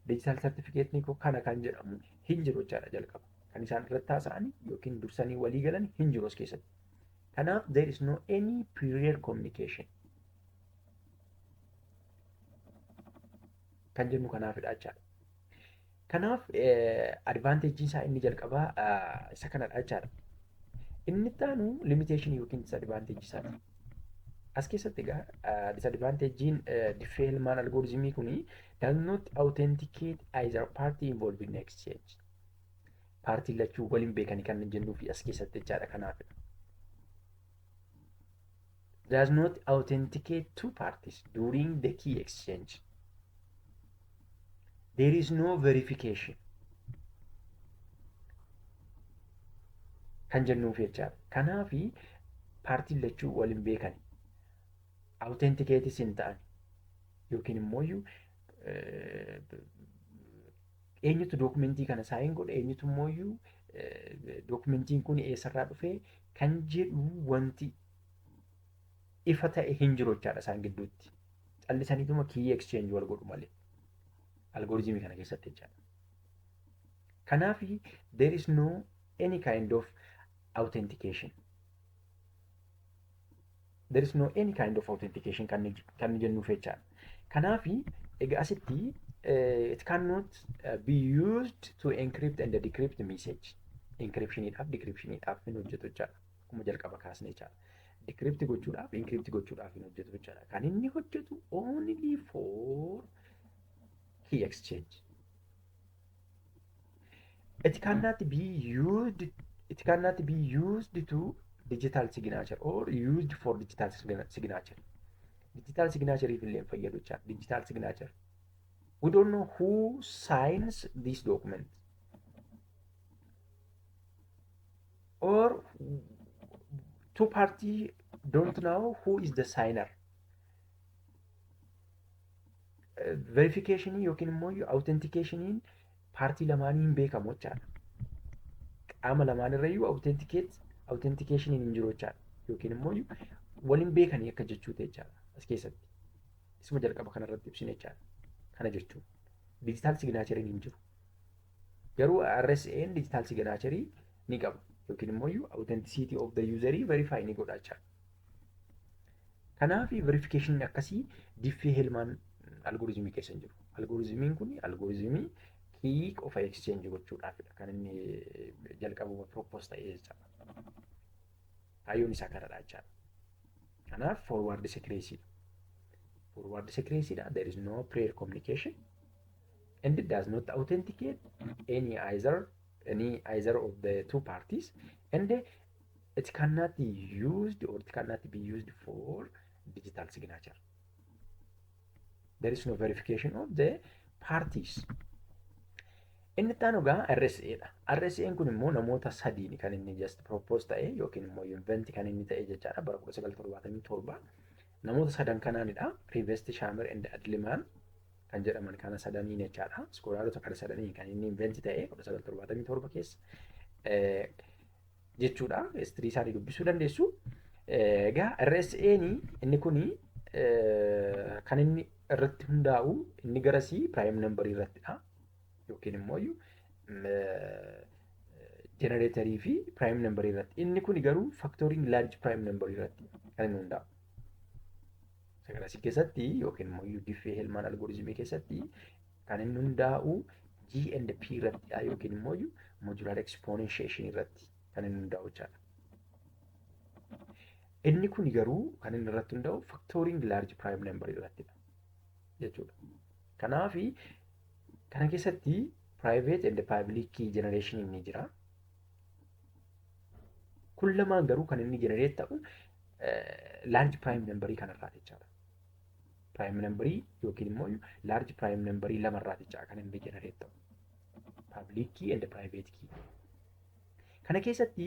digital certificate koo kana kan jedhamu hin jiru jechaadha jalqaba. Kan isaan irratti haasa'an yookiin dursanii walii galan hin jiru as keessatti. Kanaaf there is no any prior communication kan jennu kanaafidha jechaadha. Kanaaf advanteejiin isaa inni jalqabaa isa kanadha jechaadha. Inni itti aanu limitation yookiin disadvantage isaati. As keessatti egaa disadvantagein Diffie-Hellman algoritmii kuni does not authenticate either party involved in exchange. Paartiin lachuu waliin beekanii kan jennuufi as keessatti jechaadha kanaafidha. Does not authenticate two parties during the key exchange. There is no verification kan jennuuf jechaadha. Kanaafi paartiin lachuu waliin beekan authenticateis hin ta'an yookiin immoo eenyutu dookumentii kana saayin godhe, eenyutu immoo dookumentiin kun eessarraa dhufe kan jedhu wanti ifa ta'e hin jiru jechaadha isaan gidduutti. Callisaniituma key exchange wal godhu malee algoritmii kana keessatti jechaadha. Kanaaf there is no any kind of authentication. There is no any kind of authentication kan jennuuf jechaadha. Kanaaf egaa asitti it cannot be used to encrypt and decrypt message. Encryptioniidhaaf decryptioniidhaaf hin hojjetu jechaadha. Akkuma jalqaba kaasne jechaadha. Decrypt gochuudhaaf, encrypt gochuudhaaf hin hojjetu jechaadha. Kan inni hojjetu only for key exchange. It cannot be used it cannot be used to digital signature or used for digital signature. Digital signature illee hin fayyadu jechaadha. Digital signature. We don't know who signs this document. Or two party don't know who is the signer. Verification yookiin immoo authenticationin paartii lamaanii hin beekamu jechaadha. Qaama lamaan irrayyuu authenticationin hin jiru jechaadha. Yookiin immoo waliin beekanii akka jechuuti jechaadha as keessatti. Isuma jalqaba kanarratti ibsine jechaadha. Kana jechuun digital signaturein hin jiru. Garuu RSA'n digital signature ni qaba. Yookiin immoo authenticity of the user verify ni godha jechaadha. Kanaaf verification akkasii Diffie-Hellman algoritmii keessa hin jiru. Algoritmiin kun algoritmii key qofa exchange gochuudhaafidha kan inni jalqabuma propose ta'e jechaadha. Kaayyoon isaa kanadha jechaadha. Kanaaf forward secrecy dha. Forward secrecy dha. There is no prior communication and it does not authenticate any either of the two parties, and it cannot be used or it cannot be used for digital signature. There is no verification of the parties. Inni itti aanu egaa RSA dha. RSA'n kun immoo namoota sadiin kan inni just propose ta'e yookiin immoo invent kan inni ta'e jechaadha bara 1977 namoota sadan kanaanidha. Rivest, Shamir and Adleman kan jedhaman kana sadaniin jechaadha. Iskoolaarota kana sadaniin kan inni invent ta'e 1977 keessa jechuudha. History isaanii dubbisuu dandeessu. Egaa RSA'n inni kuni kan inni irratti hundaa'u inni garasii prime number irrattidha. Yookiin immoo generatorii fi prime number irratti. Inni kuni garuu factoring large prime number irratti kan inni hundaa'u. Garasii keessatti yookiin immoo Diffie Hellman algorithmii keessatti kan inni hundaa'u G and P irrattidha yookiin immoo modular exponentiation irratti kan inni hundaa'u jechaadha. Inni kun garuu kan inni irratti hundaa'u factoring large prime number irrattidha jechuudha. Kanaafi kana keessatti private and public key generation ni jira. Kun lamaan garuu kan inni generate ta'u large prime numberii kanarraati jechaadha. Prime numberii yookiin immoo large prime numberii lamarraati jechaadha kan inni generate ta'u. Public key and private key. Kana keessatti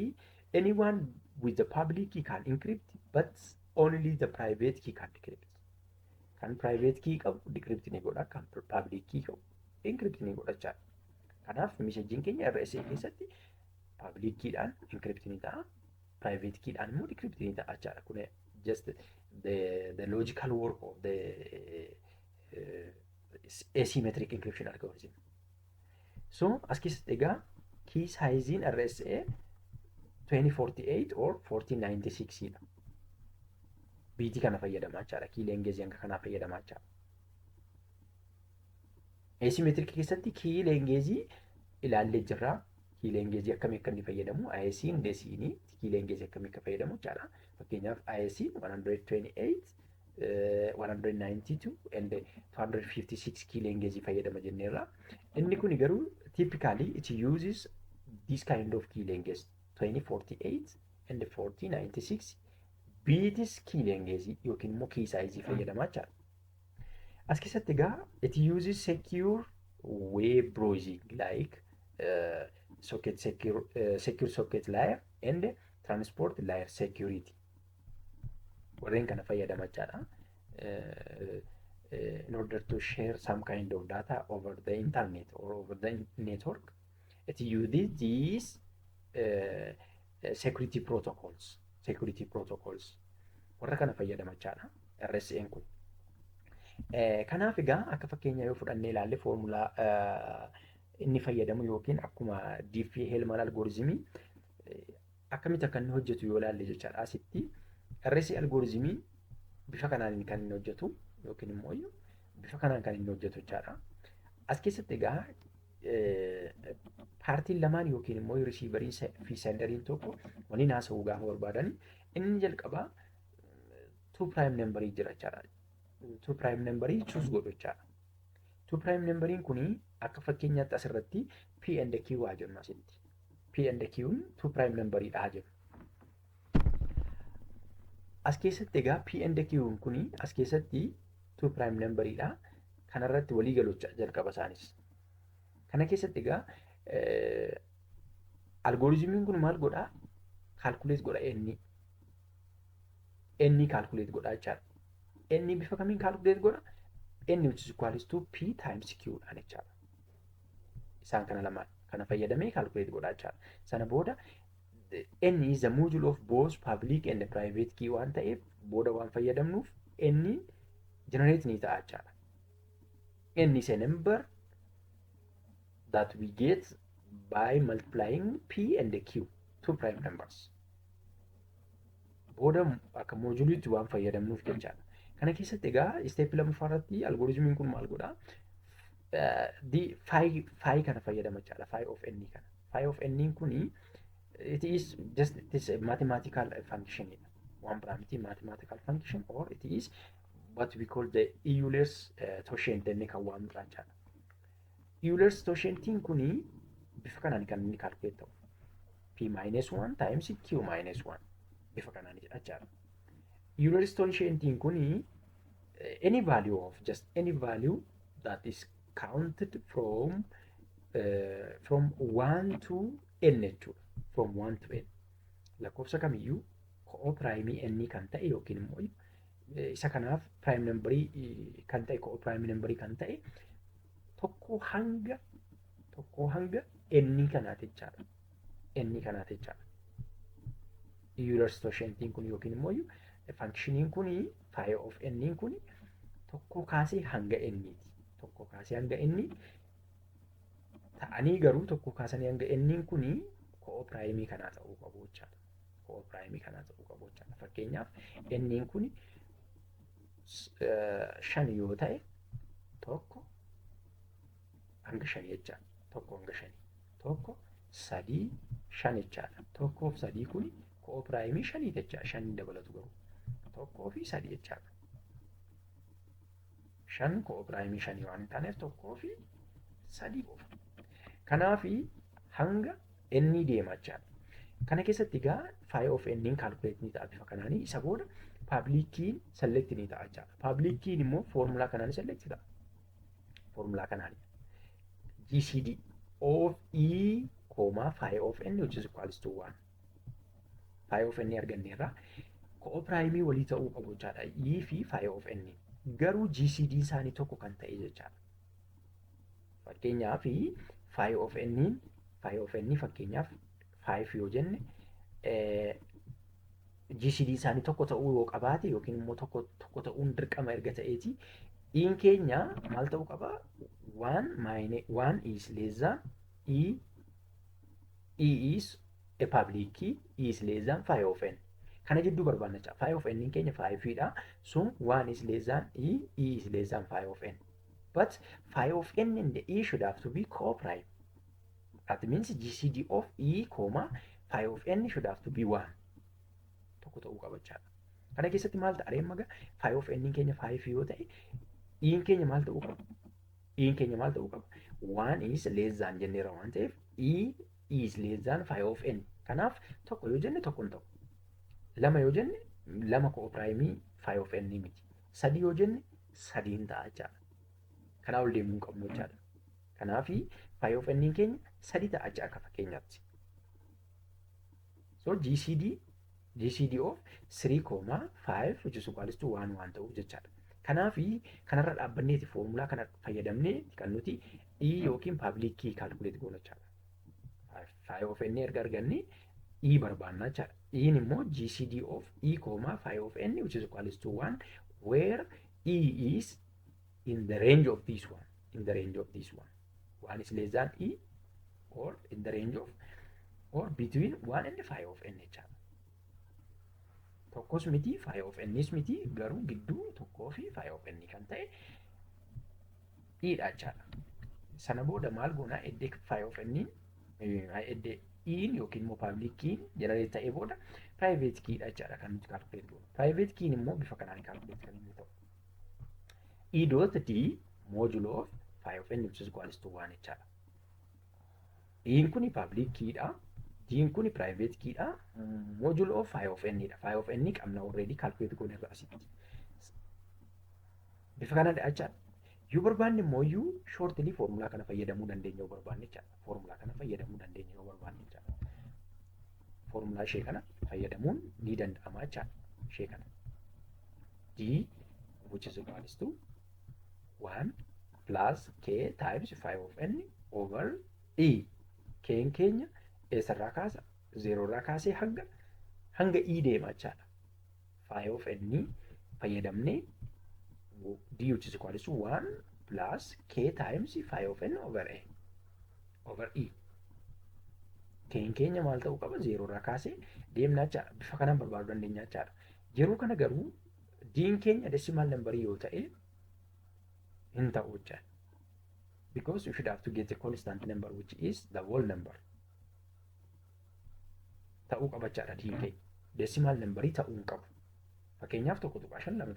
anyone with the public key can encrypt, but only the private key can decrypt. Kan private key qabu decrypt ni godha, kan public key qabu encrypt ni godha jechaadha. Kanaaf messageiin keenya RSA keessatti public key'dhaan encrypt ni ta'a, private key'dhaan immoo decrypt ni ta'a jechaadha. Kun just the logical work of the asymmetric encryption algorithm. So as keessatti egaa key sizein RSA 2048 or 1496 dha. Bitii kana fayyadamaa jechaadha. Key lengthii hanga kanaa fayyadamaa jechaadha. Asymmetric keessatti key lengthii ilaallee jirra. Key lengthii akkamii akka inni fayyadamu, AES'n DES'iin key lengthii akkamii akka fayyadamu jechaadha. Fakkeenyaaf AES'n 128, 192 and 256 key lengthii fayyadama jenneerra. Inni kun garuu typically it uses this kind of key length, 2048 and 1496 bits key length yookiin immoo key size fayyadamaa jechaadha. As keessatti egaa it uses secure web browsing like socket secure, secure socket layer and transport layer security. Warreen kana fayyadama jechaadha. In order to share some kind of data over the internet or over the network, it uses these security protocols. Security protocols. Warra kana fayyadama jechaadha RSA'n kun. Kanaaf egaa akka fakkeenyaa yoo fudhannee ilaalle, foormulaa inni fayyadamu yookiin akkuma Diffie Hellman algorithmii akkamitti akka inni hojjetu yoo ilaalle jechaadha, asitti RSA algorithmii bifa kanaan kan inni hojjetu yookiin immoo bifa kanaan kan inni hojjetu jechaadha. As keessatti egaa paartiin lamaan yookiin immoo receiveriin fi senderiin tokko waliin haasa'uu gaafa barbaadan, inni jalqabaa two prime numberii jira jechaadha. Two prime numberii choose godhu jechaadha. Two prime numberiin kuni akka fakkeenyaatti asirratti P and Q haa jennu asitti. P and Q two prime numberii dha haa jennu. As keessatti egaa P and Q kuni as keessatti two prime numberii dha. Kanarratti walii galu jalqaba isaanis. Kana keessatti egaa algorithmiin kun maal godhaa? Calculate godha inni. Inni calculate godhaa jechaadha. Inni bifa kamiin calculate godha? N which is equals to P times Q dhaan jechaadha. Isaan kana lamaan kana fayyadamee calculate godhaa jechaadha. Sana booda N is the module of both public and private key waan ta'eef, booda waan fayyadamnuuf N generate ni ta'a jechaadha. N is a number that we get by multiplying P and Q, two prime numbers. Booda akka moduleiitti waan fayyadamnuuf jechaadha. Kana keessatti egaa stepii lammaffaa irratti algorithmiin kun maal godhaa? Phi kana fayyadama jechaadha. Phi of n kana. Phi of n kuni it is just it is a mathematical function. Waan biraa miti, mathematical function or it is what we call the Euler's totient jennee kan waamnu jechaadha. Euler's totientiin kuni bifa kanaan kan inni calculate ta'u. P minus 1 times Q minus 1 bifa kanaan jechaadha. Euler's totientiin kuni any value of just any value that is counted from 1 to n jechuudha. From 1 to n. Lakkoofsa kamiyyuu co-primeii n kan ta'e yookiin immoo isa kanaaf prime numberii kan ta'e, co-prime numberii kan ta'e 1 hanga 1 kanaati jechaadha. N kanaati jechaadha. Euler's totientiin kun yookiin immoo functioniin kun, phi of n kun, tokko kaasee hanga nniiti. Tokko kaasee hanga n ta'anii, garuu tokko kaasanii hanga nniin kun co-primeii kanaa ta'uu qabu jechaadha. Co-primeii kanaa ta'uu qabu jechaadha. Fakkeenyaaf, nniin kun 5 yoo ta'e, 1 hanga 5 jechaadha. 1 hanga 5. 1, 3, 5 jechaadha. Tokkoof sadii kun co-primeii shanii jechaadha. Shan dabalatu garuu. 1 fi 3 jechaadha. 5 co-primeii shanii waan hin taaneef 1 fi 3 qofa. Kanaafi hanga inni deema jechaadha. Kana keessatti egaa phi of n calculate ni ta'a bifa kanaanii. Isa booda public keyn select ni ta'a jechaadha. Public keyn immoo foormulaa kanaan select ta'a. Foormulaa kanaan. GCD of E comma phi of n which is equals to 1. Phi of n arganneerra. Co-primeii walii ta'uu qabu jechaadha. E fi phi of n. Garuu GCD isaanii tokko kan ta'e jechaadha. Fakkeenyaaf, phi of n fakkeenyaaf 5 yoo jenne, GCD isaanii tokko ta'uu yoo qabaate yookiin immoo tokko tokko ta'uun dirqama erga ta'eeti, E'n keenya maal ta'uu qaba? 1 minus 1 is less than E. E is a public key, E is less than phi of n. Kana jidduu barbaanna jecha. Phi of n keenya 5 dha. Sun 1 is less than E, E is less than phi of n. But phi of n and E should have to be co-prime. That means GCD of E comma phi of n should have to be 1. Tokko ta'uu qaba jechaadha. Kana keessatti maal ta'a reemma gaa? Phi of n keenya 5 yoo ta'e, E'n keenya maal ta'uu qaba? E'n keenya maal ta'uu qaba? 1 is less than jenneera waan ta'eef, E is less than phi of n. Kanaaf tokko yoo jenne tokko hin ta'u. Lama yoo jenne lama co-primeii phi of n miti. Sadi yoo jenne sadiin ta'a jechaadha. Kanaa ol deemuu hin qabnu jechaadha. Kanaafi phi of n keenya sadi ta'a jecha akka fakkeenyaatti. So GCD of 3, 5 which is equals to 1 waan ta'uuf jechaadha. Kanaafi kanarra dhaabbanneeti foormulaa kana fayyadamnee kan nuti E yookiin public key calculate goona jechaadha. Phi of n erga arganne E barbaanna jechaadha. E'n immoo GCD of E comma phi of n which is equals to 1, where E is in the range of this one, in the range of this one. 1 is less than E or in the range of or between 1 and phi of n jechaadha. Tokkos miti, phi of n's miti, garuu gidduu tokkoo fi phi of n kan ta'e E dha jechaadha. Sana booda maal goonaa? Eddee phi of n, eddee E'n yookiin immoo public key'n generate ta'ee booda private key dha jechaadha kan nuti calculate goonu. Private key'n immoo bifa kanaan calculate kan inni ta'u. E dot D modulo of phi of n which is equals to 1 jechaadha. E'n kuni public key dha. D'n kuni private key dha. Modulo of phi of n dha. Phi of n qabna already, calculate goone irra asitti. Bifa kanaan dha jechaadha. Yoo barbaanne immoo iyyuu shortly foormulaa kana fayyadamuu dandeenya yoo barbaanne jechaadha. Foormulaa kana fayyadamuu dandeenya yoo barbaanne jechaadha. Foormulaa ishee kana fayyadamuun ni danda'ama jechaadha. Ishee kana. D which is equals to 1 plus k times phi of n over e. K'n keenya eessarraa kaasa? Zeeroorraa kaasee hanga e deema jechaadha. Phi of n fayyadamnee d which is equals to 1 plus k times phi of n over a over e. K'n keenya maal ta'uu qaba? Zeeroorraa kaasee deemna jechaadha. Bifa kanaan barbaaduu dandeenya jechaadha. Yeroo kana garuu D'n keenya decimal number yoo ta'e hin ta'u jechaadha. Because you should have to get a constant number, which is the whole number. Ta'uu qaba jechaadha D'n keenya. Decimal number ta'uu hin qabu. Fakkeenyaaf, 1.5,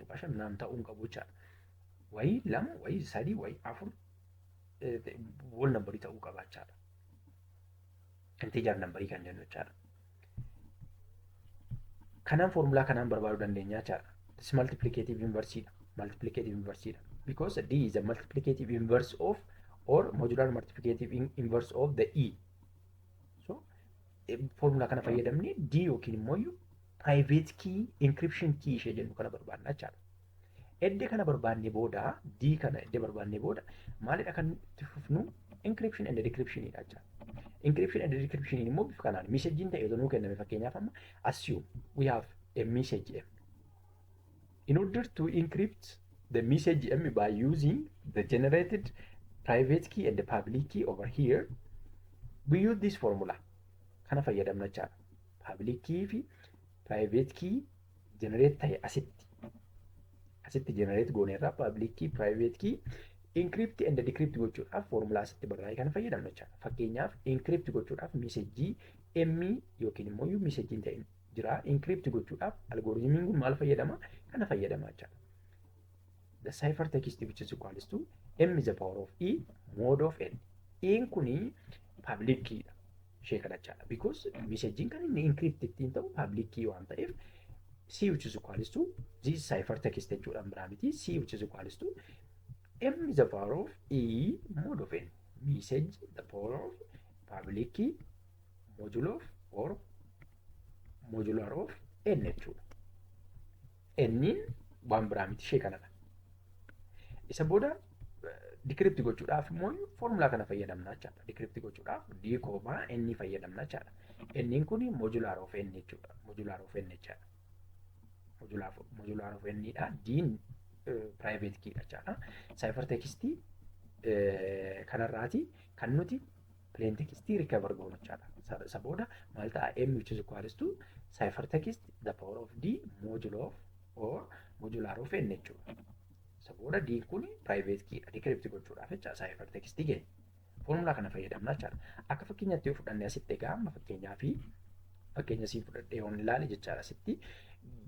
2.5 naan ta'uu hin qabu jechaadha. Wayii lama, wayii sadii, wayii afur, whole number ta'uu qaba jechaadha. Integer number kan jennu jechaadha. Kanaan foormulaa kanaan barbaaduu dandeenya jechaadha. This multiplicative inverse dha. Multiplicative inverse dha. Because D is a multiplicative inverse of or modular multiplicative inverse of the E. So foormulaa kana fayyadamnee D yookiin immoo private key, encryption key ishee jennu kana barbaadna jechaadha. Edde kana barbaannee booda, D kana edde barbaannee booda, maalidha kan itti fufnu? Encryption and decryption dha jechaadha. Encryption and decryption immoo bifa kanaan messageiin ta'e otoo nuu kenname, fakkeenyaaf amma assume we have a message M. In order to encrypt the message M by using the generated private key and the public key over here, we use this formula. Kana fayyadamna jechaadha. Public key fi private key generate ta'e asitti generate gooneerraa public key, private key encrypt and decrypt gochuudhaaf formulaa asitti barraa'e kana fayyadamna jechaadha. Fakkeenyaaf, encrypt gochuudhaaf message M yookiin immoo messageiin ta'e jira. Encrypt gochuudhaaf algorithmiin kun maal fayyadama? Kana fayyadama jechaadha. The cipher text which is equals to M is the power of E mod of N. E'n kuni public key dha. Ishee kana jechaadha. Because messageiin kan inni encrypt ittiin ta'u public key waan ta'eef, C which is equals to this cipher text jechuudhaan biraa miti. C which is equals to M is the power of E mod of N. Message the power of public key modulo of or modular of N jechuudha. N'n waan biraa miti, ishee kanadha. Isa booda decrypt gochuudhaaf immoo foormulaa kana fayyadamna jechaadha. Decrypt gochuudhaaf D comma N fayyadamna jechaadha. N'n kun modular of N jechuudha. Modular of N jechaadha. Modular of N dha. D'n private key dha jechaadha. Cipher text kanarraati kan nuti plain text recover goonu jechaadha. Isa booda maal ta'a? M which is equals to cipher text the power of D modulo of or modular of N jechuudha. Isa booda D kun private key dha. Decrypt gochuudhaaf jecha cipher text keenya. Foormulaa kana fayyadamna jechaadha. Akka fakkeenyaatti yoo fudhanne asitti egaa amma fakkeenyaa fi fakkeenya siin fudhadhee yoon ilaale jechaadha asitti.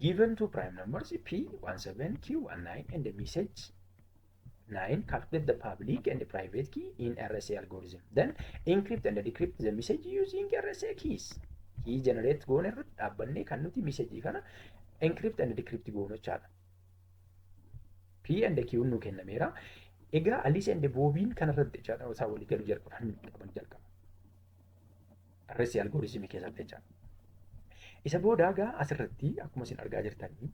Given two prime numbers P 17 Q 19 and the message 9, calculate the public and the private key in RSA algorithm. Then encrypt and decrypt the message using RSA keys. Key generate goone irratti dhaabbannee kan nuti message kana encrypt and decrypt goonu jechaadha. P and Q nu kennameera. Egaa Alice and Bobiin kanarratti jechaadha isaa walii galuu jalqaban qaban jalqaba. RSA algorithm keessatti jechaadha. Isa booda egaa asirratti akkuma isin argaa jirtanii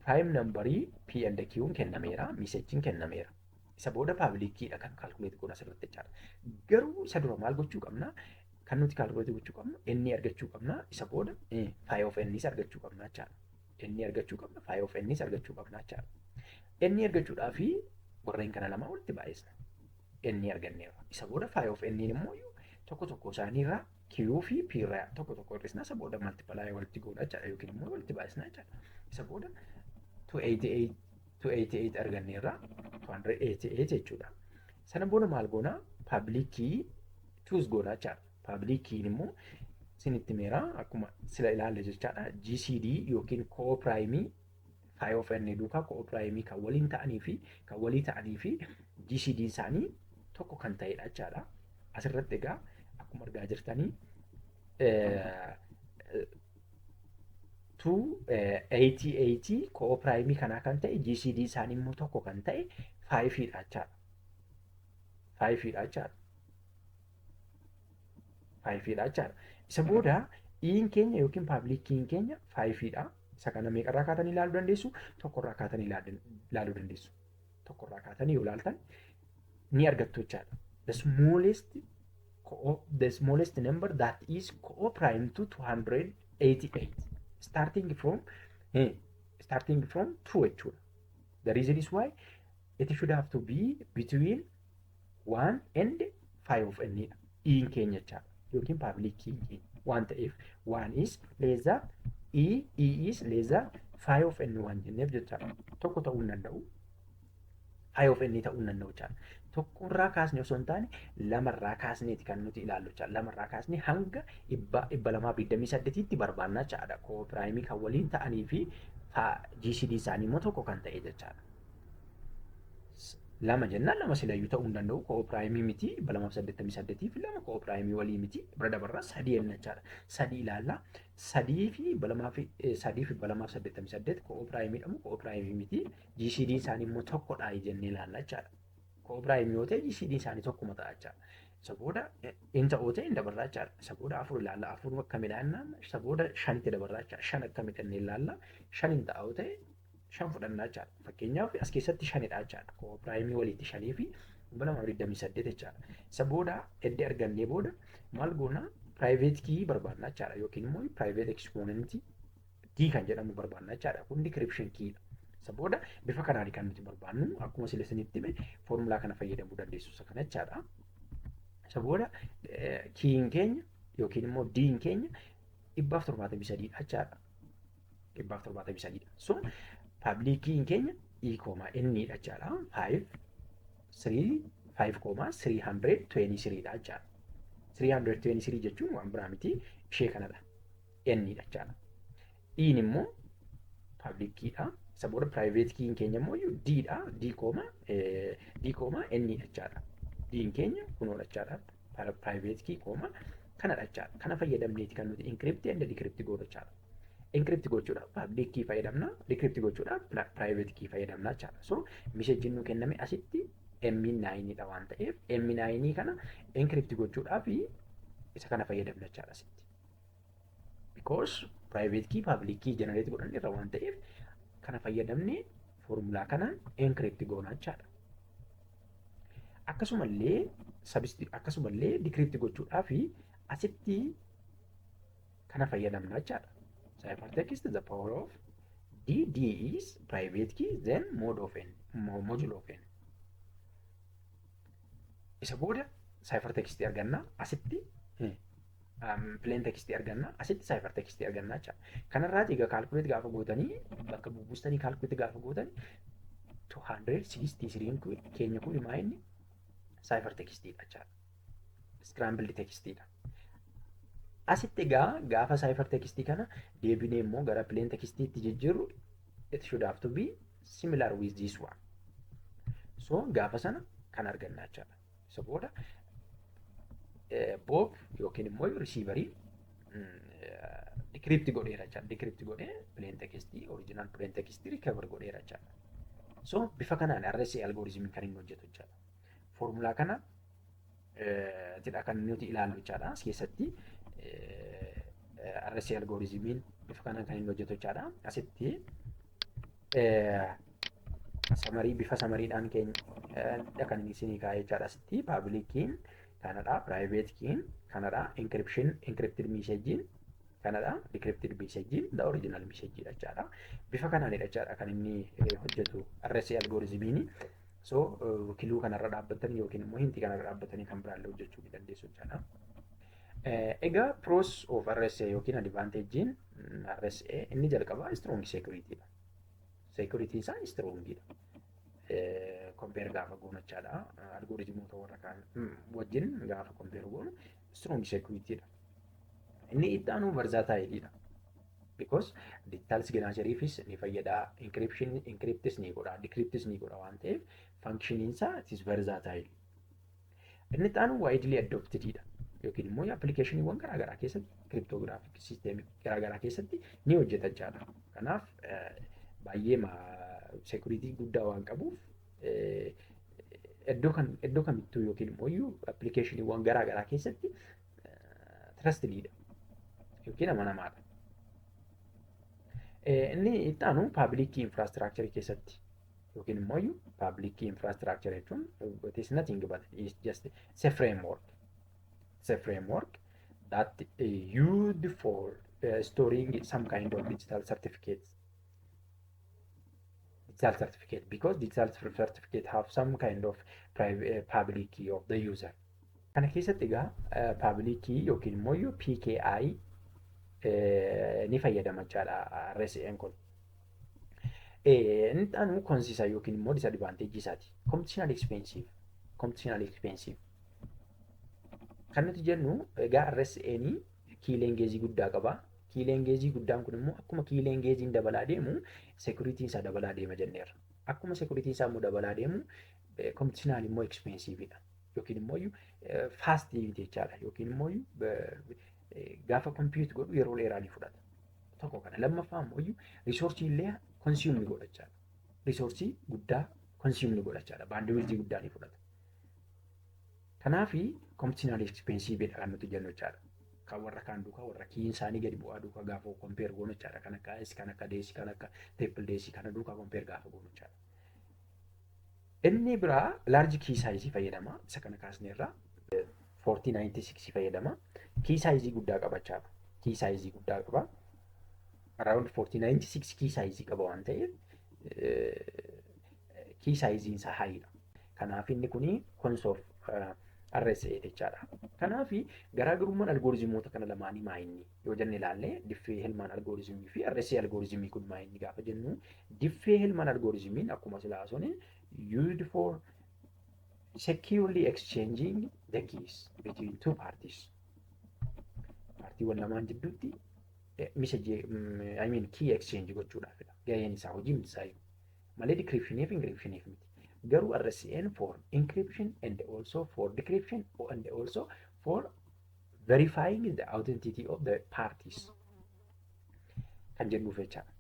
prime numberii P and Q kennameera, messageiin kennameera. Isa booda public keydha kan calculate goonu asirratti jechaadha. Garuu isa dura maal gochuu qabna? Kan nuti calculate gochuu qabnu N argachuu qabna. Isa booda phi of N argachuu qabna jechaadha. N argachuu qabna, phi of N argachuu qabna jechaadha. N argachuudhaaf warreen kana lama walitti baay'isna. N arganneerra. Isa booda phi of N immoo tokko tokko isaaniirraa Q fi P irraa tokko tokko hir'isna. Isa booda multiply walitti goona jechaadha yookiin immoo walitti baay'isna jechaadha. Isa booda 288 288 arganneerra, 288 jechuudha. Sana booda maal goona? Public key choose goona jechaadha. Public keyn immoo isinitti meera akkuma sila ilaalle jechaadha. GCD yookiin co-prime phi of n duukaa co-prime kan waliin ta'anii fi kan walii ta'anii fi GCD isaanii tokko kan ta'edha jechaadha. Asirratti egaa akkuma argaa jirtanii 288 co-prime kanaa kan ta'e, GCD isaanii immoo tokko kan ta'e fiveiidha jechaadha. Fiveiidha jechaadha. Fiveiidha jechaadha. Isa booda E'n keenya yookiin public keyn keenya fiveiidha. Isa kana meeqarraa kaatanii ilaaluu dandeessu? Tokkorraa kaatanii ilaaluu dandeessu. Tokkorraa kaatanii yoo ilaaltan ni argattu jechaadha. The smallest number that is co-prime to 288 starting from 2 jechuudha. The reason is why it should have to be between 1 and 5 of n dha. E'n keenya jechaadha. Yookiin public key keenya waan ta'eef, 1 is less than e, e is less than 5 of n waan jenneef jechaadha. Tokko ta'uu hin danda'u. 5 of n ta'uu hin danda'u jechaadha. Tokkorraa kaasne osoo hin taane lamarraa kaasneeti kan nuti ilaallu jechaadha. Lamarraa kaasne hanga 228tti barbaannaa jechaadha. Co-prime kan waliin ta'anii fi GCD isaanii immoo tokko kan ta'e jechaadha. Lama jennaan lama silayyuu ta'uu hin danda'u. Co-prime miti, 288 fi lama co-prime walii miti. Bira dabarraa sadii jenna jechaadha. Sadii ilaalla. Sadii fi 200 fi sadii fi 288 co-prime dhamu co-prime miti. GCD isaanii immoo tokkodha jennee ilaalla jechaadha. Co-prime yoo ta'e GCD isaanii tokkuma ta'a jechaadha. Isa booda inni ta'uu ta'e hin dabarraa jechaadha. Isa booda afur ilaalla. Afur akkamidha jennaan isa booda shanitti dabarraa jechaadha. Shan akkamidha jennee ilaalla. Shan hin ta'uu ta'e shan fudhannaa jechaadha. Fakkeenyaaf as keessatti shanidha jechaadha. Co-prime walitti shanii fi 2028 jechaadha. Isa booda edda argannee booda maal goona? Private key barbaanna jechaadha, yookiin immoo private exponent D kan jedhamu barbaanna jechaadha. Kun decryption key dha. Isa booda bifa kanaan kan nuti barbaannu, akkuma sila isinitti hime, foormulaa kana fayyadamuu dandeessu isa kana jechaadha. Isa booda keyn keenya yookiin immoo D'n keenya 173dha jechaadha. 173dha. So public keyn keenya E comma N dha jechaadha. 5 3 5 comma 323 dha jechaadha. 323 jechuun waan biraa miti, ishee kanadha. N dha jechaadha. E'n immoo public key dha. Isa booda private keyn keenya immoo D dha. D comma N dha jechaadha. D'n keenya kunoo jechaadha. Private key comma kanadha jechaadha. Kana fayyadamneeti kan nuti encrypt and decrypt goonu jechaadha. Encrypt gochuudhaaf public key fayyadamna, decrypt gochuudhaaf private key fayyadamna jechaadha. So message nu kenname asitti M9 dha waan ta'eef, M9 kana encrypt gochuudhaaf isa kana fayyadamna jechaadha asitti. Because private key public key generate godhan irra waan ta'eef, kana fayyadamne foormulaa kanaan encrypt goona jechaadha. Akkasumallee decrypt gochuudhaaf asitti kana fayyadamna jechaadha. Ciphertext the power of D, D is private key, then mod of n, module of n. Isa booda ciphertext arganna, asitti plain text arganna, asitti ciphertext arganna jechaadha. Kanarraati egaa calculate gaafa gootanii, bakka bubbustanii calculate gaafa gootanii, 263 keenya kun maa inni ciphertext dha jechaadha. Scrambled text dha. Asitti egaa gaafa cipher text kana deebinee immoo gara plain textiitti jijjiirru, it should have to be similar with this one. So gaafa sana kan arganna jechaadha. Isa booda Bob yookiin immoo receiverii decrypt godheera jechaadha. Decrypt godhee plain textii, original plain textii recover godheera jechaadha. So bifa kanaan RSA algorithm kan inni hojjetu jechaadha. Foormulaa kana tidha kan nuti ilaallu jechaadha. As keessatti RSA algorithmiin bifa kanaan kan inni hojjetu jechaadha. Asitti summary, bifa summarydhaan keenya kan inni isinii kaa'ee jechaadha. Asitti public keyn kanadha, private keyn kanadha, encryption, encrypted messagein kanadha, decrypted messagein the original message dha jechaadha. Bifa kanaanidha jechaadha kan inni hojjetu RSA algorithmiin. So clue kanarra dhaabbatanii yookiin immoo hintii kanarra dhaabbatanii kan biraallee hojjechuu ni dandeessu jechaadha. Egaa pros of RSA yookiin advantagein RSA inni jalqabaa strong security dha. Security isaa strong dha. Compare gaafa goonu jechaadha. Algorithmoota warra kaan wajjin gaafa compare goonu strong security dha. Inni itti aanu versatile dha. Because digital signatureifis ni fayyada, encryption, encryptis ni godha, decryptis ni godha waan ta'eef, functioniin isaa it is versatile. Inni itti aanu widely adopted dha. Yookiin immoo applicationiiwwan garaagaraa keessatti, cryptographic systemii garaagaraa keessatti ni hojjeta jechaadha. Kanaaf baay'ee security guddaa waan qabuuf, iddoo kamittuu yookiin immoo applicationiiwwan garaagaraa keessatti trusted dha yookiin amanamaadha. Inni itti aanu public infrastructure keessatti yookiin immoo public infrastructure jechuun it is nothing but it's just it's a framework. It's a framework that used for storing some kind of digital certificates. Digital certificate, because digital certificate have some kind of private public key of the user. Kana keessatti egaa public key yookiin immoo PKI ni fayyadama jechaadha RSA'n kun. Inni aanu cons isaa yookiin immoo disadvantage isaati. Computational expensive. Computational expensive. Kan nuti jennu egaa RSA'n key lengthii guddaa qaba. Key lengthii guddaan kun immoo akkuma key lengthiin dabalaa deemu securityn isaa dabalaa deema jenneerra. Akkuma securityn isaa immoo dabalaa deemu, computational immoo expensive dha. Yookiin immoo fast jechaadha. Yookiin immoo gaafa compute godhu yeroo dheeraa ni fudhata. Tokko kana. Lammaffaa immoo resourceii illee consume ni godha jechaadha. Resourceii guddaa consume ni godha jechaadha. Bandwidthii guddaa ni fudhata. Kanaafi computational expensive dha kan nuti jennu jechaadha. Kan warra kaan duukaa, warra keyn isaanii gadi bu'aa duukaa gaafa compare goonu jechaadha. Kan akka AES, kan akka DES, kan akka Triple DES kana duukaa compare gaafa goonu jechaadha. Inni biraa large key size fayyadama. Isa kana kaasneerra. 4096 fayyadama. Key size guddaa qaba jechaadha. Key size guddaa qaba. Around 4096 key size qaba waan ta'eef key size isaa high dha. Kanaaf inni kuni cons of RSA jechaadha. Kanaaf garaagarummaan algorithmoota kana lamaanii maa inni yoo jenne ilaalle, Diffie Hellman algorithmii fi RSA algorithmii kun maa inni gaafa jennu, Diffie Hellman algorithmiin akkuma silaa sun used for securely exchanging the keys between two parties. Paartiiwwan lamaan jidduutti message, I mean, key exchange gochuudhaafidha. Gaheen isaa, hojiin isaa malee decryptioniif encryptioniif miti. Garuu RSA'n for encryption and also for decryption and also for verifying the identity of the parties kan jennuuf jechaadha.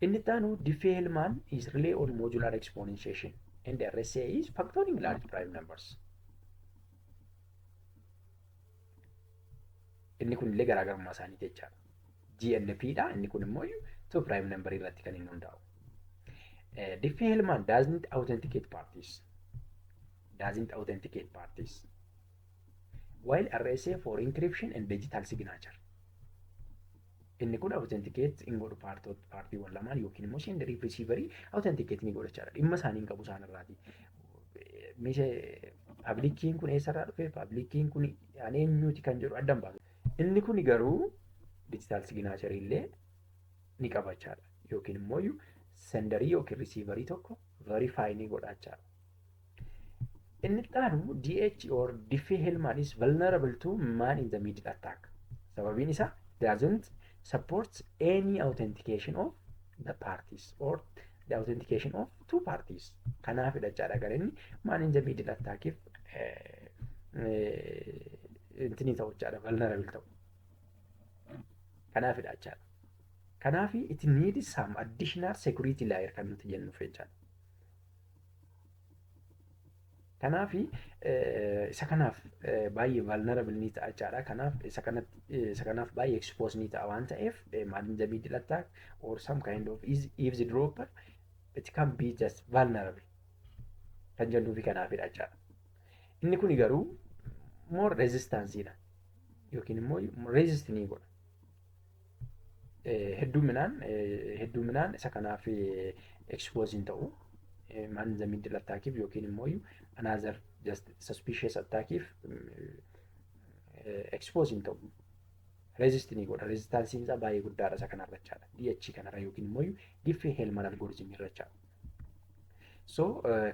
Inni itti aanu, Diffie Hellman is rely on modular exponentiation and the RSA is factoring large prime numbers. Inni kun illee garaagarummaa isaaniiti jechaadha. GNP dha. Inni kun immoo two prime number irratti kan inni hundaa'u. Diffie Hellman doesn't authenticate parties. Doesn't authenticate parties. While RSA for encryption and digital signature. Inni kun authenticate hin godhu, paartiiwwan lamaan yookiin immoo senderii fi receiverii authenticate ni godha jechaadha. Dhimma isaanii hin qabu isaan irraati. Meeshaa public keyn kun eessarraa dhufe, public keyn kun ani eenyuuti kan jedhu addan baasu. Inni kun garuu digital signature illee ni qaba jechaadha. Yookiin immoo senderii yookiin receiverii tokko verify ni godha jechaadha. Inni itti aanu, DH or Diffie Hellman is vulnerable to man in the middle attack. Sababiin isaa doesn't support any authentication of the parties or the authentication of two parties. Kanaafidha jechaadha kan inni man in the middle attackiif intini ta'u jechaadha, vulnerable ta'u. Kanaafidha jechaadha. Kanaaf it needs some additional security layer kan nuti jennuuf jechaadha. Kanaaf isa kanaaf baay'ee vulnerable ni ta'a jechaadha. Kanaaf isa kanaaf baay'ee expose ni ta'a waan ta'eef, man in the middle attack or some kind of eavesdropper, it can be just vulnerable kan jennuufi kanaafidha jechaadha. Inni kun garuu more resistance dha yookiin immoo resist ni godha. Hedduminaan isa kanaaf expose hin ta'u. Man in the middle attackiif yookiin immoo another just suspicious attackiif expose hin ta'u. Resist ni godha. Resistanceiin isaa baay'ee guddaadha isa kanarra jechaadha. DH kanarra yookiin immoo Diffie Hellman algorithm irra jechaadha. So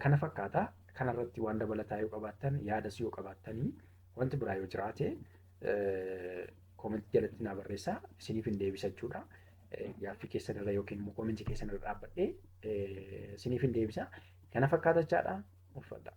kana fakkaata. Kanarratti waan dabalataa yoo qabaattan, yaadas yoo qabaattanii, wanti biraa yoo jiraate, commentii jalatti naa barreessaa, isiniif hin deebisa jechuudha. Gaaffii keessan irra yookiin immoo commentii keessan irra dhaabbadhee isiniif hin deebisa. Kana fakkaata jechaadha. Uffadha.